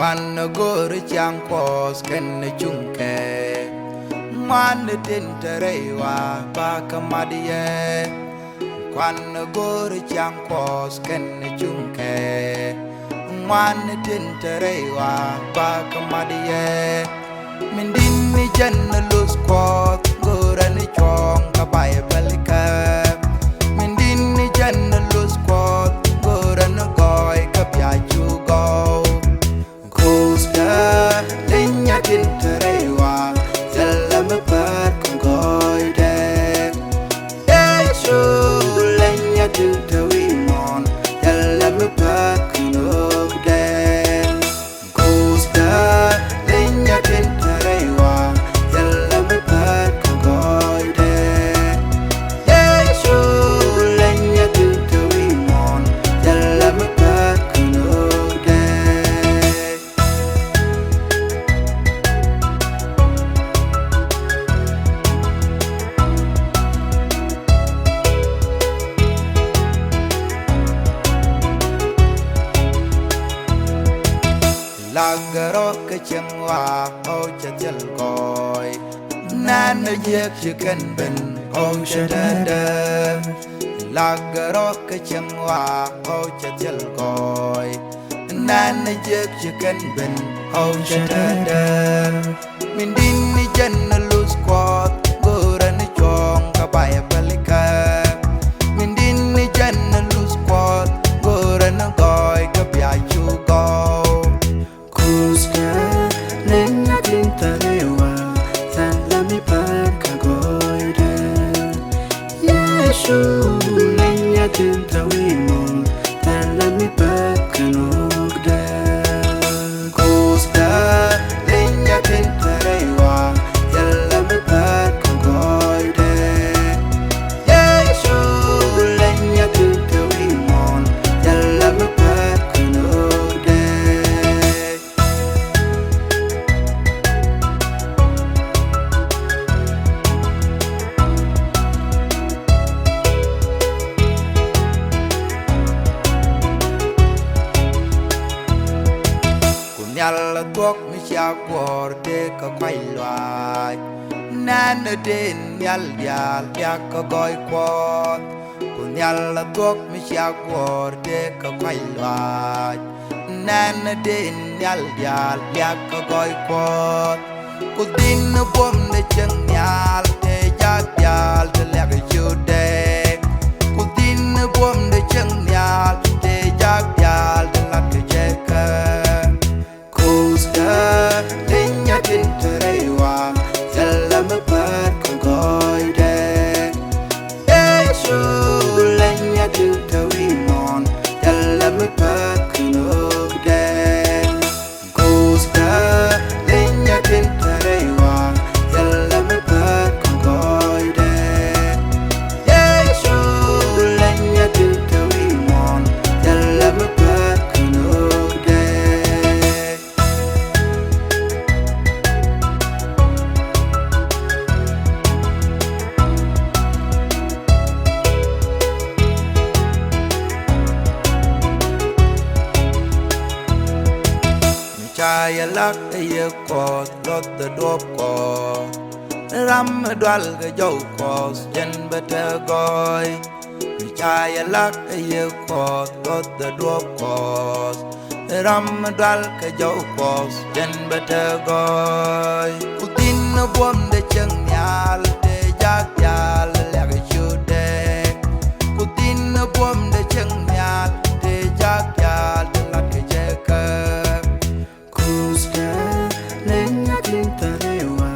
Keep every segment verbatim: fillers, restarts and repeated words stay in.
Kuan go̱o̱r ciaŋ Kuɔth kɛnɛ cuŋkɛ. Ŋuan tin te rɛy wa ba kɛ mat yɛ. Kuan go̱o̱r ciaŋ Kuɔth kɛnɛ cuŋkɛ. Ŋuan tin te rɛy wa ba kɛ mat yɛ. Min di̱t ni jɛn luth Kuɔth go̱o̱rɛ ni cuɔ̱ɔ̱ŋ kä Bayböl kɛ. Min di̱t ni jɛn luth Kuɔth go̱o̱rɛ ni gɔɔy kä bia cu gɔw. Kuoth dee leny a tin te rɛy wa, thilɛ mi päär kä gɔɔydɛ. Yecu leny a tin te wi̱i̱ muɔ̱ɔ̱n, thilɛ mi päär kä nöögdɛ. Kuoth dee leny a tin te rɛy wa, thilɛ mi päär kä gɔɔydɛ. Yecu leny a tin te wi̱i̱ muɔ̱ɔ̱n, thilɛ mi päär kä nöögdɛ. Lak rɔ kä cieŋ wa ɣɔw cɛ thil gɔɔy. Nɛn jiäk ci kɛn ben ɣɔw cɛ dädä. Lak rɔ kä cieŋ wa ɣɔw cɛ thil gɔɔy. Nɛn jiäk ci kɛn ben ɣɔw cɛ dädä. Min di̱t ni jɛn luth Kuɔth go̱o̱rɛ ni cuɔ̱ɔ̱ŋ kä Bayböl kɛ. Min di̱t ni jɛn luth Kuɔth go̱o̱rɛ ni gɔɔy kä bia cu gɔw. Kuoth dee leny a tin te rɛy wa, thilɛ mi päär kä gɔɔydɛ. Yecu leny a tin te wi̱i̱ muɔ̱ɔ̱n, thilɛ mi päär kä nöögdɛ. Kuoth dee leny a tin te rɛy wa, thilɛ mi päär kä gɔɔydɛ. Yecu leny a tin te wi̱i̱ muɔ̱ɔ̱n, thilɛ mi päär kä nöögdɛ. Ku nhial a thuɔ̱k mi cia guɔ̱ɔ̱r tëë kä kuay luaac. Nɛn ɛ dee nhial diaal diak kä gɔɔy Kuɔth. Ku nhial a thuɔ̱k mi cia guɔ̱ɔ̱r tëë kä kuay luaac. Nɛn ɛ dee nhial diaal diak kä gɔɔy Kuɔth. Ku dhi̱n buɔ̱m de cieŋ nhial tëë jak diaal te liak ciötdɛ. Ku dhi̱n buɔ̱m de cieŋ nhial tëë jak diaal te lat kɛ cɛ kɛ. Kuoth dee leny a tin te rɛy wa, thilɛ mi päär kä gɔɔydɛ. Yecu leny a tin te wi̱i̱ muɔ̱ɔ̱n, thilɛ mi päär kä nöögdɛ. Kuoth dee leny a tin te rɛy wa, thilɛ mi päär kä gɔɔydɛ. Yecu leny a tin te wi̱i̱ muɔ̱ɔ̱n, thilɛ mi päär kä nöögdɛ. Mi ca yɛ lak ɛ yɛ Kuɔth luɔth ɛ duɔ̱ɔ̱p Kuɔth. Ram mi dual kɛ jɔw Kuɔth jɛn bɛ te gɔɔy. Mi ca yɛ lak ɛ yɛ Kuɔth luɔth ɛ duɔ̱ɔ̱p Kuɔth. Ram mi dual kɛ jɔw Kuɔth jɛn bɛ te gɔɔy. Ku dhi̱n buɔ̱m de cieŋ nhial tëë jak diaal liak ciötdɛ. Ku dhi̱n buɔ̱m de cieŋ nhial tëë jak diaal te lat kɛ cɛ kɛ. Kuoth dee leny a tin te rɛy wa,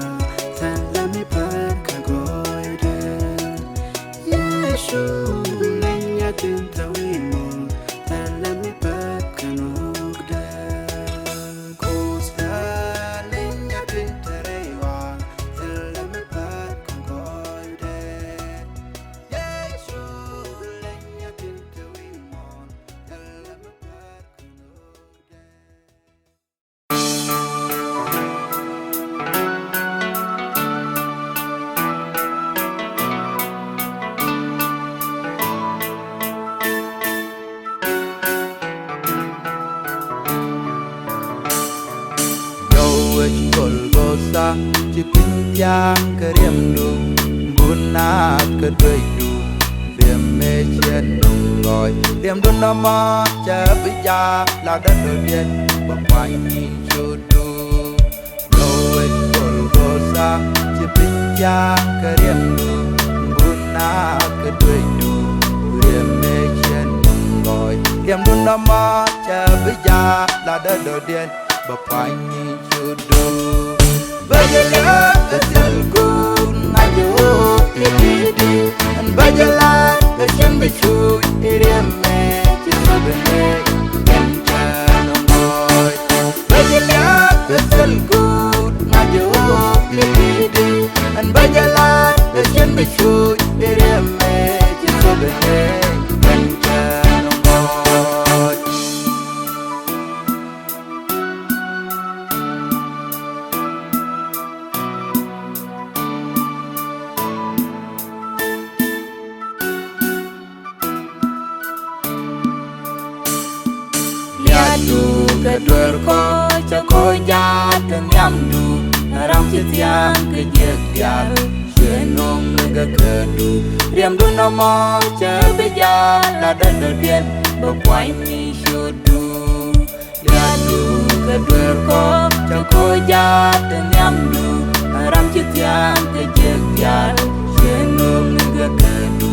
thilɛ mi päär kä gɔɔydɛ. Yecu leny a tin te wi̱i̱ muɔ̱ɔ̱n, thilɛ mi päär kä nöögdɛ. Kuoth dee leny a tin te rɛy wa, thilɛ mi päär kä gɔɔydɛ. Yecu leny a tin te wi̱i̱ muɔ̱ɔ̱n, thilɛ mi päär kä nöögdɛ. Ci piny thia̱a̱ŋ kɛ riɛmdu, bun naath kɛ duecdu, riɛm mëë ciɛ nuŋ gɔɔy. Riɛmdu nɔmɔ cɛ bi jaak la dɔ̱dɔ̱diɛn, bɛ puany ni cudu. Lowet Golgotha, ci piny thia̱a̱ŋ kɛ riɛmdu, bun naath kɛ duecdu, riɛm mëë ciɛ nuŋ gɔɔy. Riɛmdu nɔmɔ cɛ bi jaak la dɔ̱dɔ̱diɛn, bɛ puany ni cudu. Bä jɛ liak ɛ thil kun ŋa̱c ɛ ɣöö i̱ di̱i̱t, ɛn bä jɛ la̱t ɛ cin bi cuuc i̱ riɛm mëë ci thop ɛ nɛy ɛn cä nɔ ŋɔɔc. Bä jɛ liak ɛ thil kun ŋa̱c ɛ ɣöö i̱ di̱i̱t, ɛn bä jɛ la̱t ɛ cin bi cuuc i̱ riɛm mëë ci thop ɛ nɛy ɛn cä nɔ ŋɔɔc. Lia̱a̱du kɛ duer kɔ cɛ kɔ jaat kɛ nhiamdu, ram ci thia̱a̱ŋ kɛ jiäk diaal, cuɛ nuɔ̱ŋ ni kɛ kädu. Riɛmdu nɔmɔ cɛ bi jaal la dɔ̱dɔ̱diɛn, bɛ puany ni cudu. Lia̱a̱du kɛ duer kɔ cɛ kɔ jaat kɛ nhiamdu, ram ci thia̱a̱ŋ kɛ jiäk diaal, cuɛ nuɔ̱ŋ ni kɛ kädu.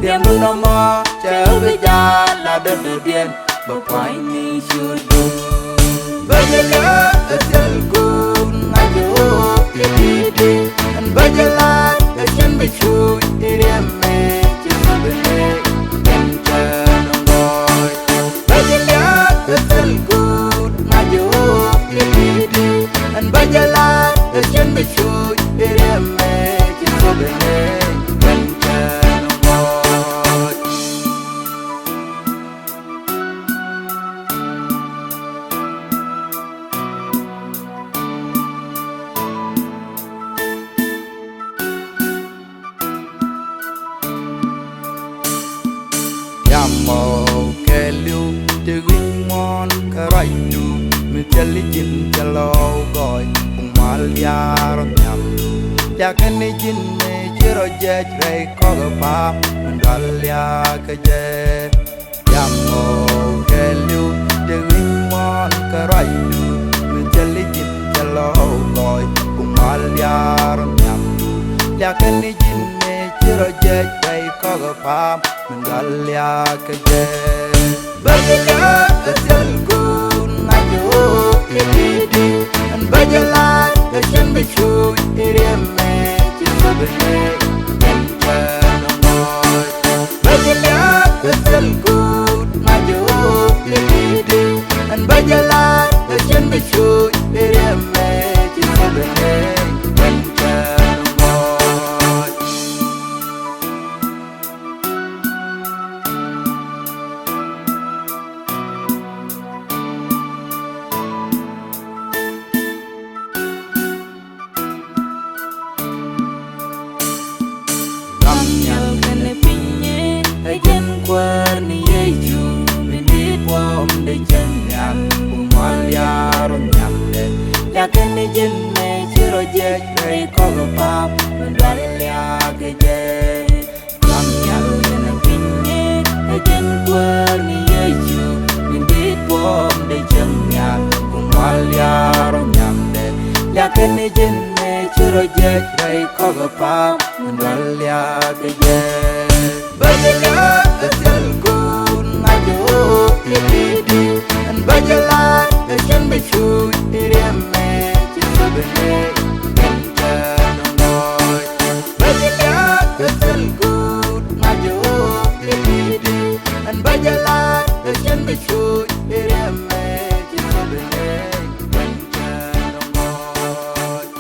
Riɛmdu nɔmɔ cɛ bi jaal la dɔ̱dɔ̱diɛn, bɛ puany ni cudu. Bä jɛ liak ɛ thil kun ŋa̱c ɛ ɣöö i̱ di̱i̱t, ɛn bä jɛ la̱t ɛ cin bi cuuc i̱ riɛm mëë ci thop ɛ nɛy ɛn cä nɔ ŋɔɔc. Bä jɛ liak ɛ thil kun ŋa̱c ɛ ɣöö i̱ di̱i̱t, ɛn bä jɛ la̱t ɛ cin bi cuuc i̱ riɛm mëë ci thop ɛ nɛy ɛn cä nɔ ŋɔɔc. Yamɔ kɛɛliw ti wi̱c muɔ̱ɔ̱n kä ruacdu, mi thil ji̱n thil ɣɔw gɔɔy, kuŋ mal diaar nhiamdu. Liakɛ ni ji̱n mi ci rɔ jiɛc rɛy kɔk ɛ pa̱a̱m, mi dual liak kɛ jɛ. Yamɔ kɛɛliw ti wi̱c muɔ̱ɔ̱n kä ruacdu, mi thil ji̱n thil ɣɔw gɔɔy, kuŋ mal diaar nhiamdu. Liakɛ ni ji̱n mi ci rɔ jiɛc rɛy kɔk ɛ pa̱a̱m, mi dual liak kɛ jɛ. Bä jɛ liak ɛ thil kun ŋa̱c ɛ ɣöö i̱ di̱i̱t, ɛn bä jɛ la̱t ɛ cin bi cuuc i̱ riɛm mëë ci thop ɛ nɛy ɛn cä nɔ ŋɔɔc. Bä jɛ liak ɛ thil kun ŋa̱c ɛ ɣöö i̱ di̱i̱t, ɛn bä jɛ la̱t ɛ cin bi cuuc i̱ riɛm mëë ci thop ɛ nɛy ɛn cä nɔ ŋɔɔc. Ram nhial kɛnɛ piny ɛ jɛn kuäär ni Yecu, mi di̱i̱t buɔ̱m dee cieŋ nhial, ku mual diaar rɔ nhiamdɛ. Liakɛ ni ji̱n mëë ci rɔ jiɛc rɛy kɔk ɛ pa̱a̱m, mi dual liak kɛ jɛ. Ram nhial kɛnɛ piny ɛ jɛn kuäär ni Yecu, mi di̱i̱t buɔ̱m dee cieŋ nhial, ku mual diaar rɔ nhiamdɛ. Liakɛ ni ji̱n mëë ci rɔ jiɛc rɛy kɔk ɛ pa̱a̱m, mi dual liak kɛ jɛ. Bä jɛ liak ɛ thil kun ŋa̱c ɛ ɣöö i̱ di̱i̱t, ɛn bä jɛ la̱t ɛ cin bi cuuc i̱ riɛm mëë ci thop ɛ nɛy ɛn cä nɔ ŋɔɔc. Bä jɛ liak ɛ thil kun ŋa̱c ɛ ɣöö i̱ di̱i̱t, ɛn bä jɛ la̱t ɛ cin bi cuuc i̱ riɛm mëë ci thop ɛ nɛy ɛn cä nɔ ŋɔɔc.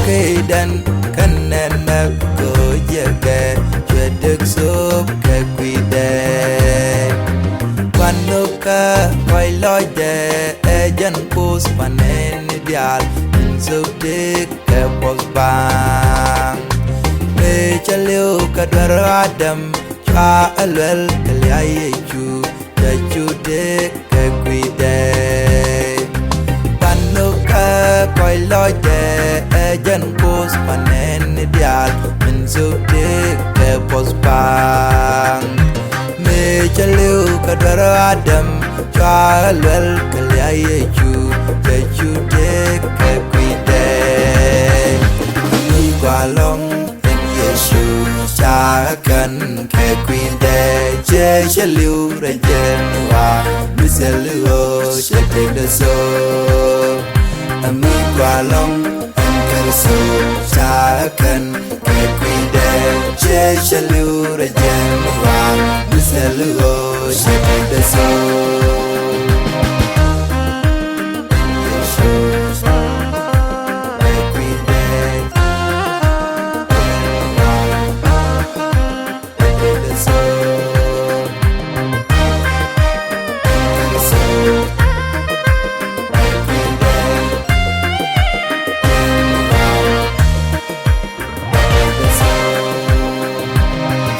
Kɛ Idɛn kɛnɛ näk kɛ ɣöö jiäkɛ cuɛ dek thöp kɛ kui̱dɛ. Gua̱n nhökä kɔc lɔcdɛ ɛ jɛn Kuoth panɛni diaal min thöp dek kɛ puɔ̱th baaŋ. Mëë cä li̱w kɛ duer Adam cua ɛ luɛl kɛ lia̱a̱ Yecu. Cɛ cu dek kɛ kui̱dɛ. Gua̱n nhökä kɔc lɔcdɛ ɛ jɛn Kuoth panɛni diaal min thöp dek kɛ puɔ̱th baaŋ. Mëë cä li̱w kɛ duer Adam cua ɛ luɛl kɛ lia̱a̱ Yecu. Cɛ cu dek kɛ kui̱dɛ. Ŋi̱i̱c gua̱a̱ lɔ̱ŋ ɛn Yecu ca kän kɛ kui̱dɛ. Cɛ cɛ li̱w rɛ jɛn wa mi thil ɣöö cɛ tëkdɛ thöp. Ami gua̱a̱ lɔ̱ŋ ɛn Kritho ca kän kɛ kui̱dɛ. Cɛ cɛ li̱w rɛ jɛn wa mi thil ɣöö cɛ tëkdɛ thöp.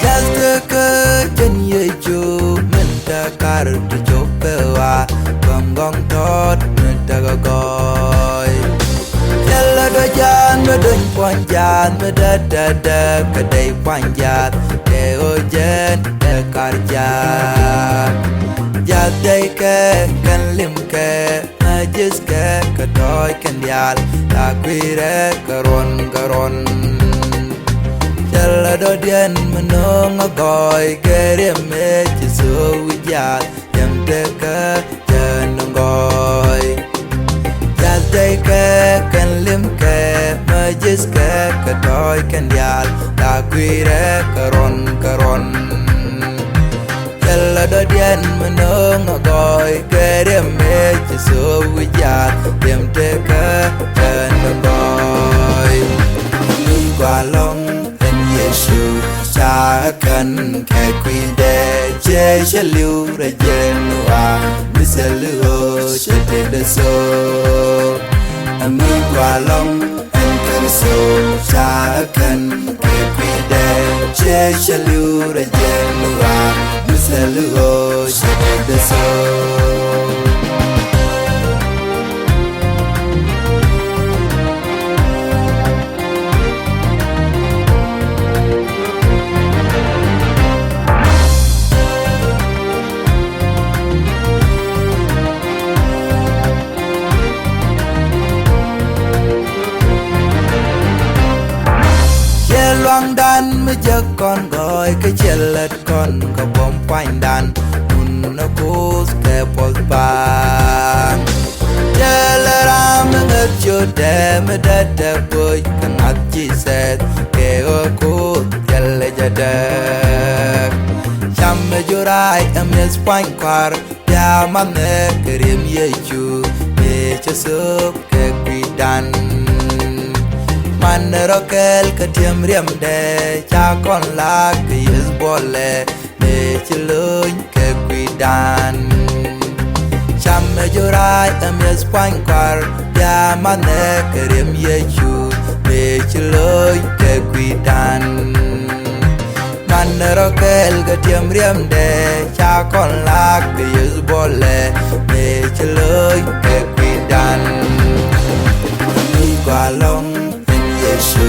Just kɛ jɛn Yecu min te kar ti cop kɛ ɣɔaa bäŋ gɔŋ tɔɔt mi tekɛ gɔɔy. Thilɛ dɔ̱diɛn mi dony puɔ̱ny jiaath mi dädädä kɛ dɛy pua̱ny jiaath kɛ ɣöö jɛn ɛ kar jiaath. Jiaath dɛykɛ kɛn limkɛ. Mä ji̱thkɛ kɛ tɔ̱ɔ̱c kɛn diaal la kui̱rɛ kɛ ruɔ̱n kɛ ruɔ̱n. Thilɛ dɔ̱diɛn mi nööŋ a gɔɔy kɛ riɛm mëë ci thöök wi̱c jiaath riɛm tekä jɛn gɔɔy. Jiaath dɛykɛ kɛn limkɛ mä ji̱thkɛ kɛ tɔ̱ɔ̱c kɛn diaal la kui̱rɛ kɛ ruɔ̱n kɛ ruɔ̱n. Thilɛ dɔ̱diɛn mi nööŋ a gɔɔy kɛ riɛm mëë ci thöök wi̱c jiaath riɛm tekä jɛn gɔɔy. Ŋi̱i̱c gua̱a̱ lɔ̱ŋ ɛn Yecu ca kän kɛ kui̱dɛ. Cɛ cɛ li̱w rɛ jɛn wa mi thil ɣöö cɛ tëkdɛ thöp. Ami gua̱a̱ lɔ̱ŋ ɛn Kritho ca kän kɛ kui̱dɛ. Cɛ cɛ li̱w rɛ jɛn wa mi thil ɣöö cɛ tëkdɛ thöp. Ciɛ luaŋdan mi jek kɔn gɔɔy kä ciɛ lät kɔn kä buɔ̱m pua̱nydan. Mun a Kuoth kɛ puɔ̱th baaŋ. Thilɛ ram mi ŋäth ciötdɛ mi dädä puɔ̱c kɛ ŋa̱th Ji̱thɛth kɛ ɣöö Kuoth thilɛ jɛ dääk. Cam mi jurac ɛ mi̱eth pua̱ny kua̱r. Bia manɛ kɛ riɛm Yecu mëë cɛ thöp kɛ kui̱dan. Manɛ rɔ kɛɛl kɛ tiɛm riɛmdɛ ca kɔn la̱a̱k kɛ yiëth buɔlɛ mëë ci lo̱ny kɛ kui̱dan. Camɛ jurac ɛ mi̱eth pua̱ny kua̱r bia manɛ kɛ riɛm Yecu mëë ci lo̱ny kɛ kui̱dan. Manɛ rɔ kɛɛl kɛ tiɛm riɛmdɛ ca kɔn la̱a̱k kɛ yiëth buɔlɛ mëë ci lo̱ny kɛ kui̱dan. Ŋi̱i̱c gua̱a̱ lɔ̱ŋ ɛn Yecu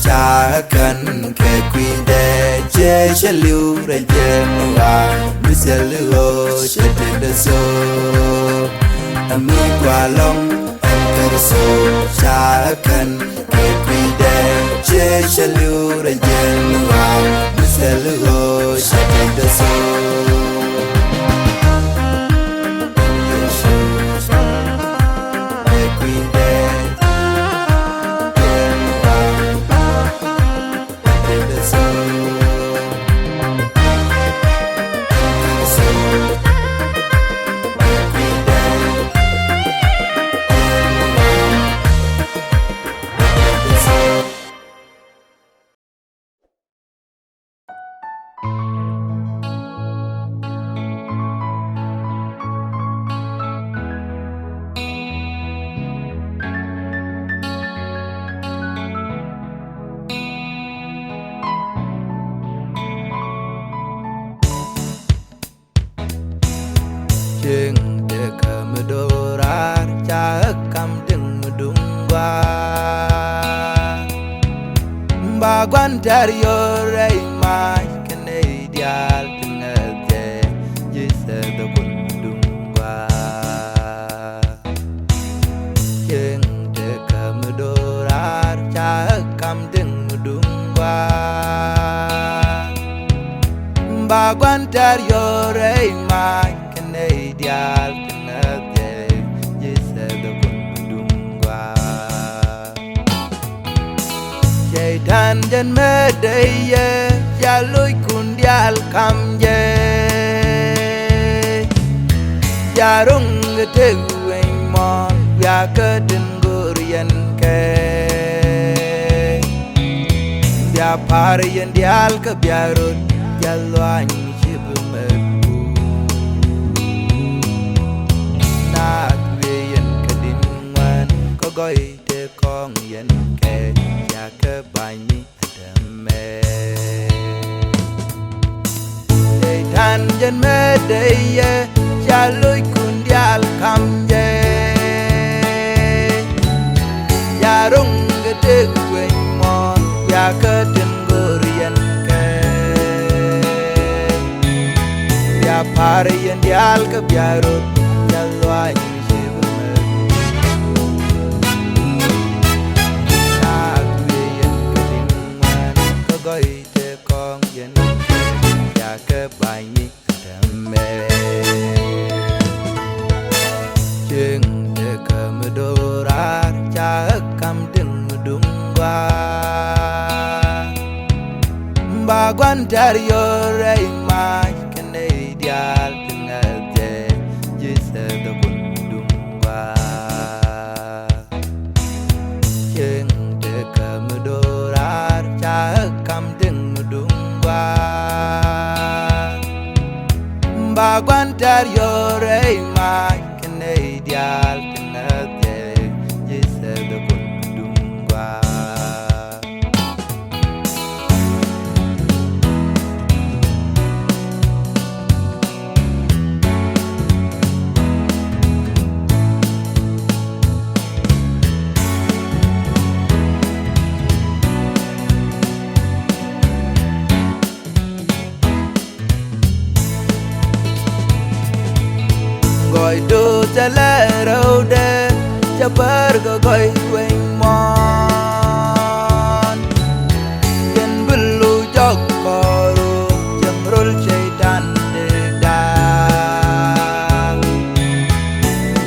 ca kän kɛ kui̱dɛ. Cɛ cɛ li̱w rɛ jɛn wa mi thil ɣöö cɛ tëkdɛ thöp. Ami gua̱a̱ lɔ̱ŋ ɛn Kritho ca kän kɛ kui̱dɛ. Cɛ cɛ li̱w rɛ jɛn wa mi thil ɣöö cɛ tëkdɛ thöp. A gua̱n tɛ̈r yor rɛy mac kɛ nɛy diaal ti ŋäth jɛ, Ji̱thɛ dhɔkun mi duŋ gua̱a̱. Cieŋ tekä mi do̱raar ca ɣä kam diŋ mi duŋ gua̱a̱. Ba gua̱n tɛ̈r yor rɛy mac kɛ nɛy diaal ti ŋäth jɛ, Ji̱thɛ dhɔkun mi duŋ gua̱a̱. Cɛy-tan jɛn mëë dee yɛ, ca lo̱ckun diaal ka̱m jɛ. Ca ro̱ŋ kɛ tëk weny mɔn, wiakä tin go̱o̱r yɛn kɛ. Bia pa̱r yɛn diaal kä bia rot, ca luany ci bi mɛk. Naath wiee yɛn kä di̱n ŋuan kä gɔy. Tëë kɔŋ yɛn kɛ, ca kɛ ba̱ny mi tɛmɛ. Cɛy-tan jɛn mëë dee yɛ, ca lo̱ckun diaal ka̱m jɛ. Ca ro̱ŋ kɛ tëk weny mɔn, wiakä tin go̱o̱r yɛn kɛ. Bia pa̱r yɛn diaal kä bia rot, ca luany. Cieŋ tekä mi do̱raar ca ɣä kam diŋ mi duŋ gua̱a̱. Ba gua̱n tɛ̈r yor rɛy mac kɛ nɛy diaal ti ŋäth jɛ, Ji̱thɛ dhɔkun mi duŋ gua̱a̱. Cieŋ tekä mi do̱raar ca ɣä kam diŋ mi duŋ gua̱a̱. Ba gua̱n tɛ̈r yor rɛy mac kɛ nɛy diaal ti ŋäth jɛ, Ji̱thɛ dhɔkun mi duŋ gua̱a̱. Gɔɔy do̱o̱ thilɛ rɛwdɛ, cɛ bär kɛ gɔɔy weny muɔ̱ɔ̱n. Yɛn bi lo̱c jɔk kɔɔru, cieŋ röl cɛy-tan dee da̱a̱.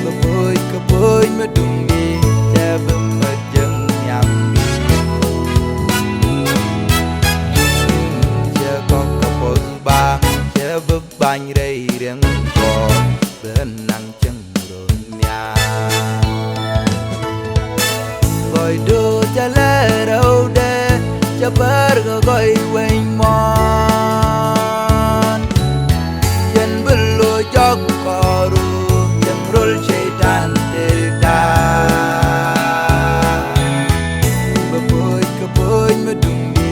Bi bo̱o̱c kɛ bo̱o̱c mi duŋdi, cɛ bi mät jiäk nhiam. Cɛ kɔk kɛ puɔ̱th baaŋ, cɛ bi bany rɛy riɛŋ kɔɔr, bi naŋ cieŋ röl nhiam. Gɔɔy do̱o̱ thilɛ rɛwdɛ, cɛ bär kɛ gɔɔy weny muɔ̱ɔ̱n. Yɛn bi lo̱c jɔk kɔɔru, cieŋ röl cɛy-tan dee da̱a̱. Bi bo̱o̱c kɛ bo̱o̱c mi duŋdi,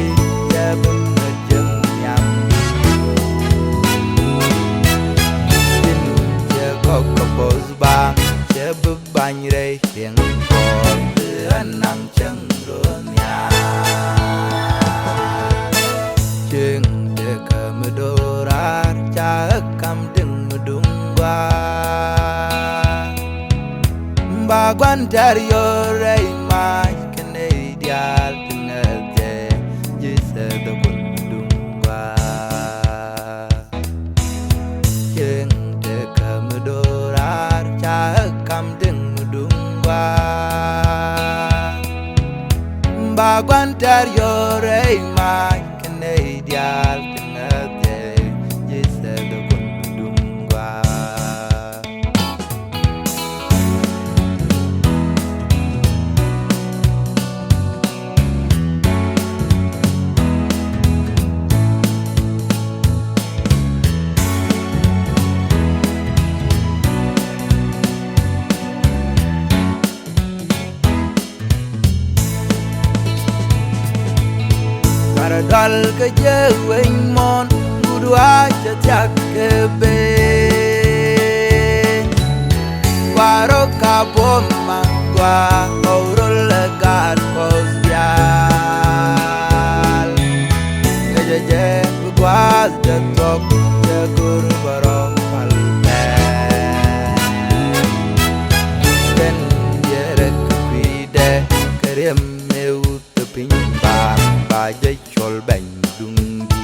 cɛ bi mät jiäk nhiam. Tin cɛ kɔk kɛ puɔ̱th baaŋ, cɛ bi bany rɛy riɛŋ kɔɔr, bi ɣän naŋ cieŋ röl nhiam. Cieŋ tekä mi do̱raar ca ɣä kam diŋ mi duŋ gua̱a̱. Ba gua̱n tɛ̈r yor rɛy mac kɛ nɛy diaal ti ŋäth jɛ, Ji̱thɛ dhɔkun mi duŋ gua̱a̱. Cieŋ tekä mi do̱raar ca ɣä kam diŋ mi duŋ gua̱a̱. Ba gua̱n tɛ̈r yor rɛy mac kɛ nɛy diaal ti ŋäth jɛ, Ji̱thɛ dhɔkun mi duŋ gua̱a̱. Karɛ dual kä jiäk wec muɔ̱ɔ̱n, guut wa̱a̱ cɛ thia̱k kɛ ben. Warɔ ka buɔ̱m ma gua, ɣɔw rol ɛ gaat puɔ̱th bia. Ɛ wuth piny ba, ba jɛ cɔl bɛny duŋdi.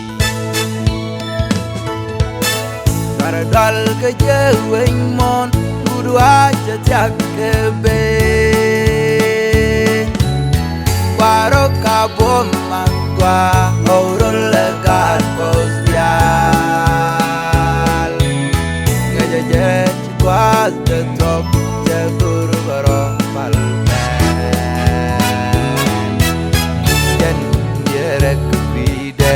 Ŋa̱r dual kɛ jɛ weny mɔn, wut wa cɛ thiak kɛ ben. Kuarɔ ka buɔm ma gua, ɔwrɔ lɛ gaat kɔs diaal. Ŋäcɛ jɛ ci gua̱a̱th dee thuɔ̱k, cɛ go̱r bɛ rɔ pal bɛn. Jɛn diɛɛrɛ kɛ kui̱dɛ,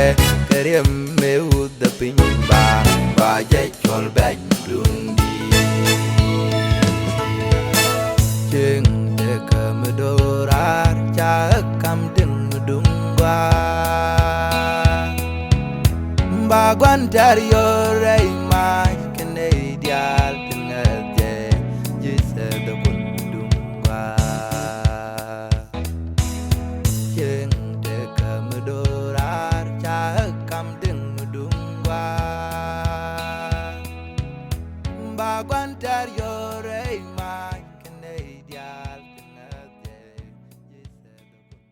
kɛ riɛm mëë wuth dee piny ba, ba jɛ cɔl bɛny duŋdi. Cieŋ tekɛ mi do̱raar, ca ɛ kam diŋ mi duŋ gua. Ba gua̱n tɛr yor rɛy mac kɛ nɛy diaal tin ŋäth jɛ, ji̱ sɛth ɛ kun duŋ gua. Cieŋ tekɛ mi do̱raar, ca ɛ kam diŋ mi duŋ gua. Ba gua̱n tɛr yor rɛy mac kɛ nɛy diaal tin ŋäth jɛ, ji̱ sɛth ɛ kun.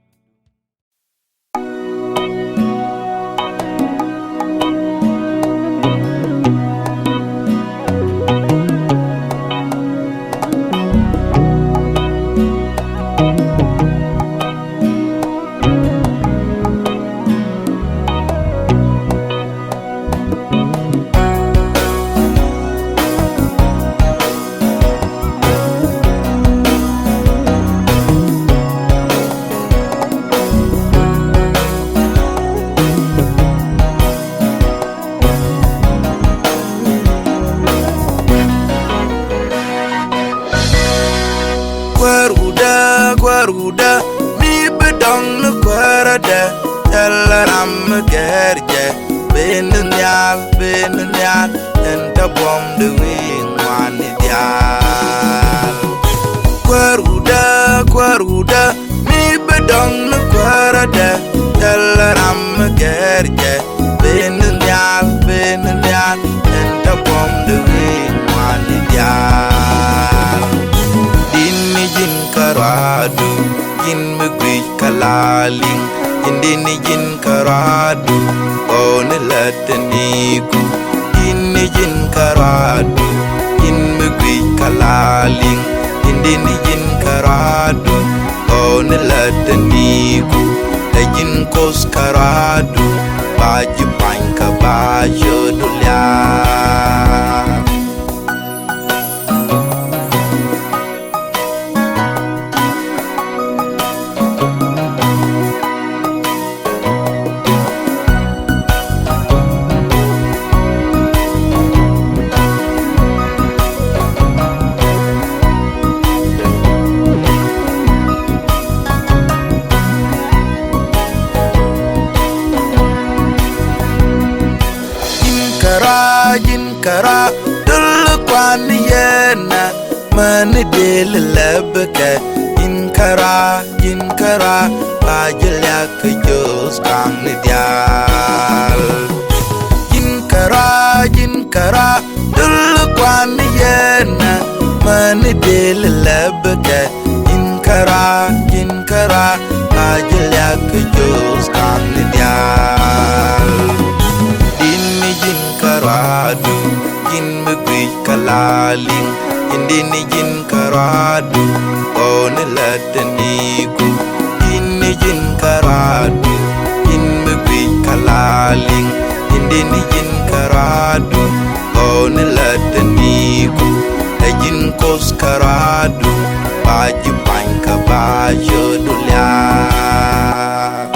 Kuäär wudä, kuäär wudä, mi bi dɔ̱ŋ ni kuäärädɛ, thilɛ ram mi gɛr jɛ, ben ni nhial, ben ni nhial, ɛn te buɔ̱m di wi̱i̱ ŋuan ni diaal. Kuäär wudä, kuäär wudä, mi bi dɔ̱ŋ ni kuäärädɛ, thilɛ ram mi gɛr jɛ, ben ni nhial, ben ni nhial, ɛn te buɔ̱m di wi̱i̱ ŋuan ni diaal. Di̱n ni ji̱n kärɔadu, ji̱n mi guic kä la liŋ, ji̱n di̱n ni ji̱n kärɔadu, ɣɔw ni lät te ni̱i̱ku. Ji̱n ni ji̱n kärɔadu, ji̱n mi guic kä la liŋ, ji̱n di̱n ni ji̱n kärɔadu, ɣɔw ni lät te ni̱i̱ku. Ɛ ji̱n Kuoth kärɔadu, ba ji̱ pa̱ny kä ba cio̱du liaak. Ji̱n kärɔa, ji̱n kärɔa, dul kuan yɛn ɛ, mäni dël lɛpkɛ. Ji̱n kärɔa, ji̱n kärɔa, ba ji̱ liak kä jiöth ka̱n ni diaal. Ji̱n kärɔa, ji̱n kärɔa, dul kuan yɛn ɛ, mäni dël lɛpkɛ. Ji̱n kärɔa, ji̱n kärɔa, ba ji̱ liak kä jiöth ka̱n ni diaal. Di̱n ni ji̱n kärɔadu, ji̱n mi guic kä la liŋ, ji̱n di̱n ni ji̱n kärɔadu, ɣɔw ni lät te ni̱i̱ku. Di̱n ni ji̱n kärɔadu, ji̱n mi guic kä la liŋ, ji̱n di̱n ni ji̱n kärɔadu, ɣɔw ni lät te ni̱i̱ku. Ɛ ji̱n Kuoth kärɔadu, ba ji̱ pa̱ny kä ba cio̱du liaak.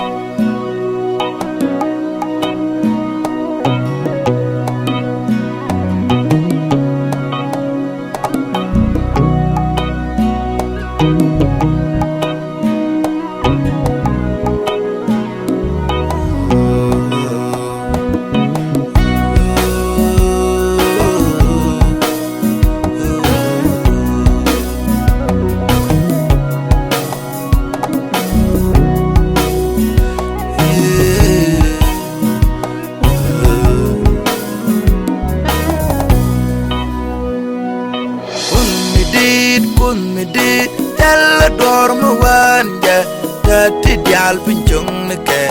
Ti diaal piny cöŋ ni kɛ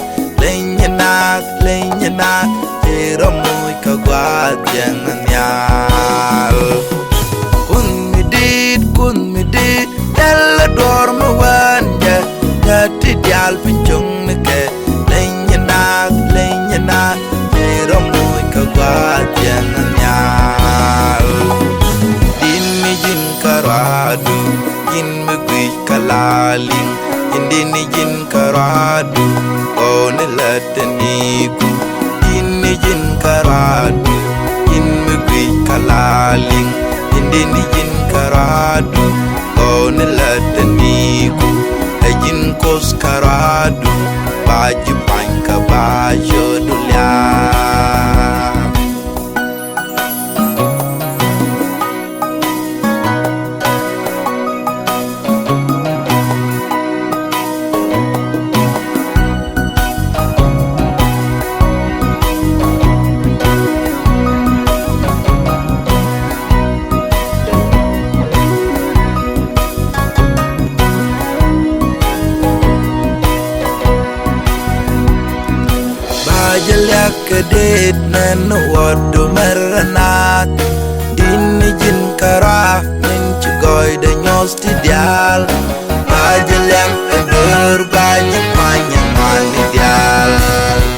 leny naath, leny naath, ci rɔ moc kä gua̱a̱th jiɛn nhial. Kuoth mi di̱i̱t, Kuoth mi di̱i̱t, thilɛ duɔ̱ɔ̱r mi wään jɛ, jɛ ti diaal piny cöŋ ni kɛ leny naath, leny naath, ci rɔ moc kä gua̱a̱th jiɛn nhial. Di̱t ni ji̱n kärɔadu, ji̱n mi guic kä la liŋ, ji̱n di̱t ni ji̱n kärɔadu, ɣɔw ni lät te niku. Di̱t ni ji̱n kärɔadu, ji̱n mi guic kä la liŋ, ji̱n di̱t ni ji̱n kärɔadu, ɣɔw ni lät te niku. Ɛ ji̱n Kuoth kärɔadu, ba ji̱ puany kä ba cio̱du liaak. Ba jɛ liak kɛ det nɛn wä du mɛr naath. Di̱t ni ji̱n kärɔa min ci gɔɔydɛ nyuɔ̱th ti diaal. Ba jɛ liak kɛ döör ba jɛ kuany ɛ ŋuan ni diaal.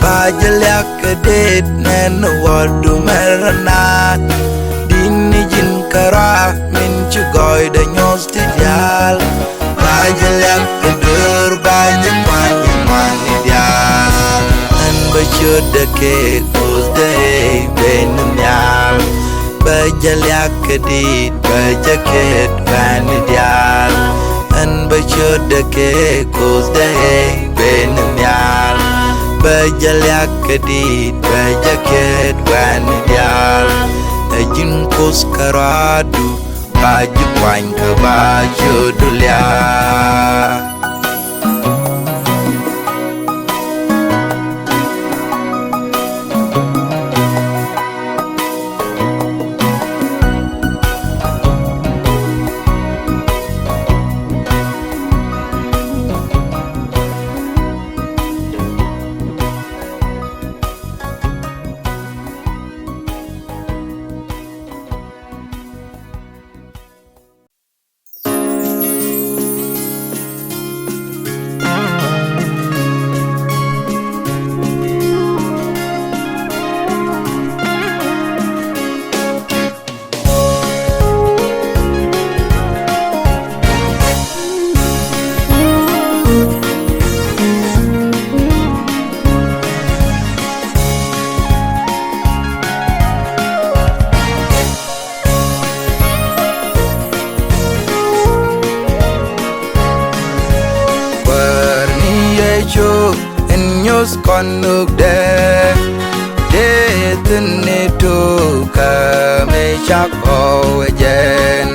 Ba jɛ liak kɛ det nɛn wä du mɛr naath. Di̱t ni ji̱n kärɔa min ci gɔɔydɛ nyuɔ̱th ti diaal. Ba jɛ liak kɛ döör ba jɛ kuany ɛ ŋuan ni diaal. Ɛn bä ciötdɛ kɛ Kuothdɛ ëë ben ni nhial. Bä jɛ liak kɛ di̱t bä jɛ ket bä ni diaal. Ɛn bä ciötdɛ kɛ Kuothdɛ ëë ben ni nhial. Bä jɛ liak kɛ di̱t bä jɛ ket bä ni diaal. Ɛ ji̱n Kuoth kärɔadu, ba ji̱ kuany kä ba cio̱du liaak. Kuäär ni Yecu in nyuth kɔn nukdɛ, tëë thi̱n ni tukä mi cak ɣɔw ɛ jɛn.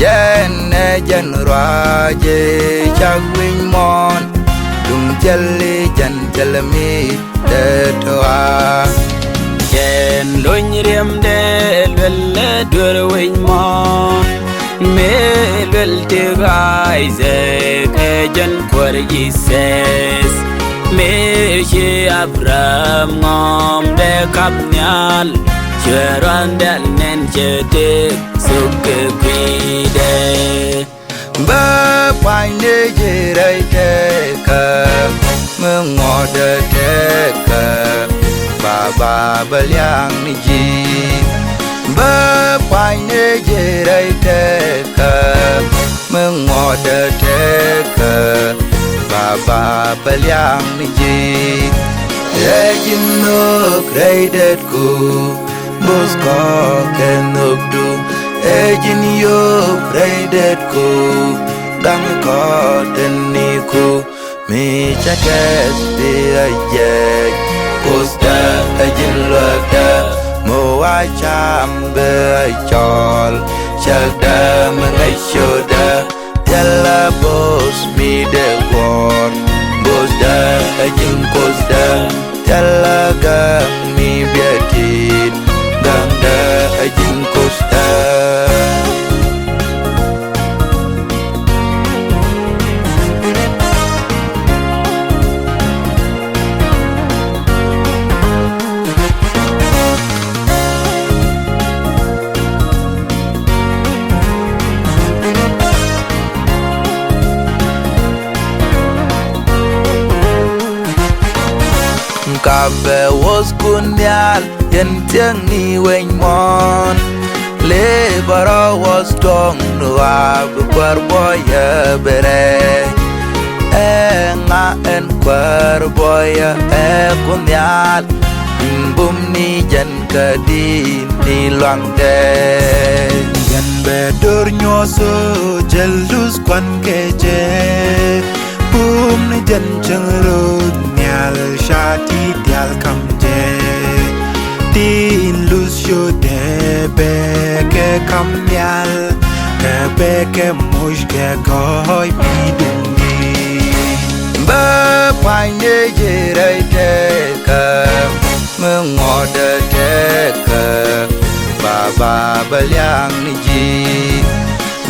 Jɛn ɛ jɛn ruac i̱ cak wi̱ny muɔ̱ɔ̱n, duŋ thil i̱ jɛn thil mi dee tɔa. Jɛn luny riɛmdɛ luɛl ɛ duer wi̱c mɔ, mëë luɛl ti Isaac ɛ jɛn kuäär Jesus. Mëë ci Abraham ŋɔm dee kap nhial, cuɛ ruandɛl nɛn cɛ tëk thok kɛ kui̱dɛ. Bä pua̱ny ni ji̱ rɛy tëkä, mi ŋuɔ̱tdä tëkä, baba bä liaŋ ni ji̱. Bä pua̱ny ni ji̱ rɛy tëkä, mi ŋuɔ̱tdä tëkä, baba bä liaŋ ni ji̱. Ɛ ji̱n nhök rɛy detku, bo̱th kɔ̱k kɛ nhökdu. Ɛ ji̱n yio̱o̱k rɛy detku, gaŋ kɔ̱k tɛn niku. Mi cä kɛth bi ɛ jɛɛc, Kuothdä ɛ ji̱n luäkdä. Mi wa cam bi ɛ cɔɔl, cäkdä mi ŋäc ciötdä. Thilɛ bo̱th mi dee guɔ̱ɔ̱r, bo̱thdä ɛ ji̱n Kuothdä. Thilɛ ga̱a̱ŋ mi biɛ ti̱i̱t, ga̱a̱ŋdä ɛ ji̱n Kuothdä. Bɛ wuɔth Kuoth Nhial yɛn thiäŋni wec muɔ̱ɔ̱n. Lëë bä rɔ wuɔth tuɔ̱ŋ ni ɣɔaa bi kuäär buɔyä bi rɛɛc. Ɛŋa ɛn kuäär buɔyä ɛ Kuoth Nhial? Min bum ni jɛn kä di̱i̱t ni luaŋdɛ. Yɛn bɛ do̱r nyuɔth ɣöö jɛ luth kuan kɛ jɛ. Bum ni jɛn cäŋ rööd nhial ca ti diaal kam jɛ. Tin luth ciötdɛ bɛ kɛ kam nhial, kɛ bɛ kɛ moc kɛ gɔɔy mi duŋdi. Bä pua̱ny ni ji̱ rɛy tëkä, mi ŋuɔ̱tdä tëkä, Baba bä liaŋ ni ji̱.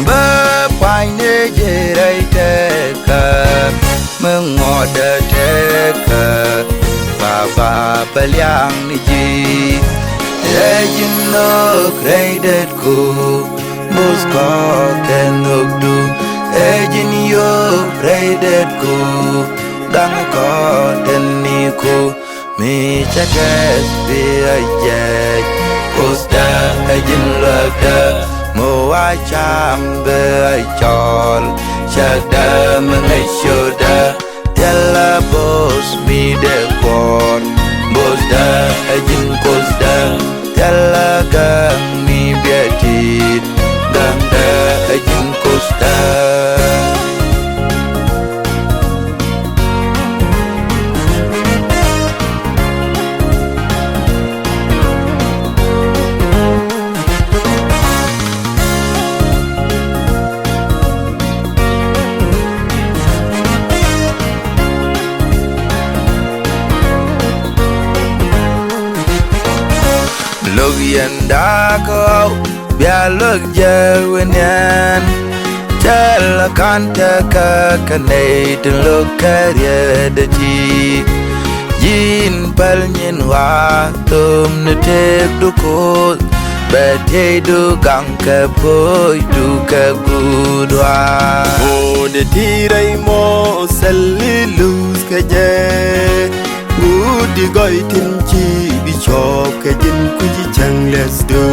Bä pua̱ny ni ji̱ rɛy tëkä, mi ŋuɔ̱tdä tëkä, Baba bä liaŋ ni ji̱. Ɛ ji̱n nhök rɛy detku, bo̱th kɔ kɛ nhökdu. Ɛ ji̱n yio̱o̱k rɛy detku, gaŋ kɔ tɛn niku. Mi cä kɛth bi ɛ jɛɛc, Kuothdä ɛ ji̱n luäkdä. Mi wa cam bi ɛ cɔɔl, cäkdä mi ŋäc ciötdä. Thilɛ bo̱o̱th mi dee kuɔɔr, bo̱thdä ɛ ji̱n Kuothdä. Thilɛ gäŋ mi biɛ ti̱i̱t, gäŋdä ɛ ji̱n Kuothdä. Lo̱k yɛn da̱a̱k ɣɔw, bia luäk jɛ wi̱niɛn. Thilɛ ka̱n tekä kä nɛy tin lo̱k kɛ rietdɛ ti. Ji̱n päl nyin ɣɔaa, thöm ni tëëkdu Kuoth, bɛ tieydu gaŋ kɛ puɔ̱nydu kɛ guut ɣɔaa. Mo̱o̱dɛ ti rɛy mɔ thil i̱ luth kɛ jɛ. Guut ti gɔy tin ci bi cɔɔk kɛ ji̱n kui̱ci cäŋ lɛthdu.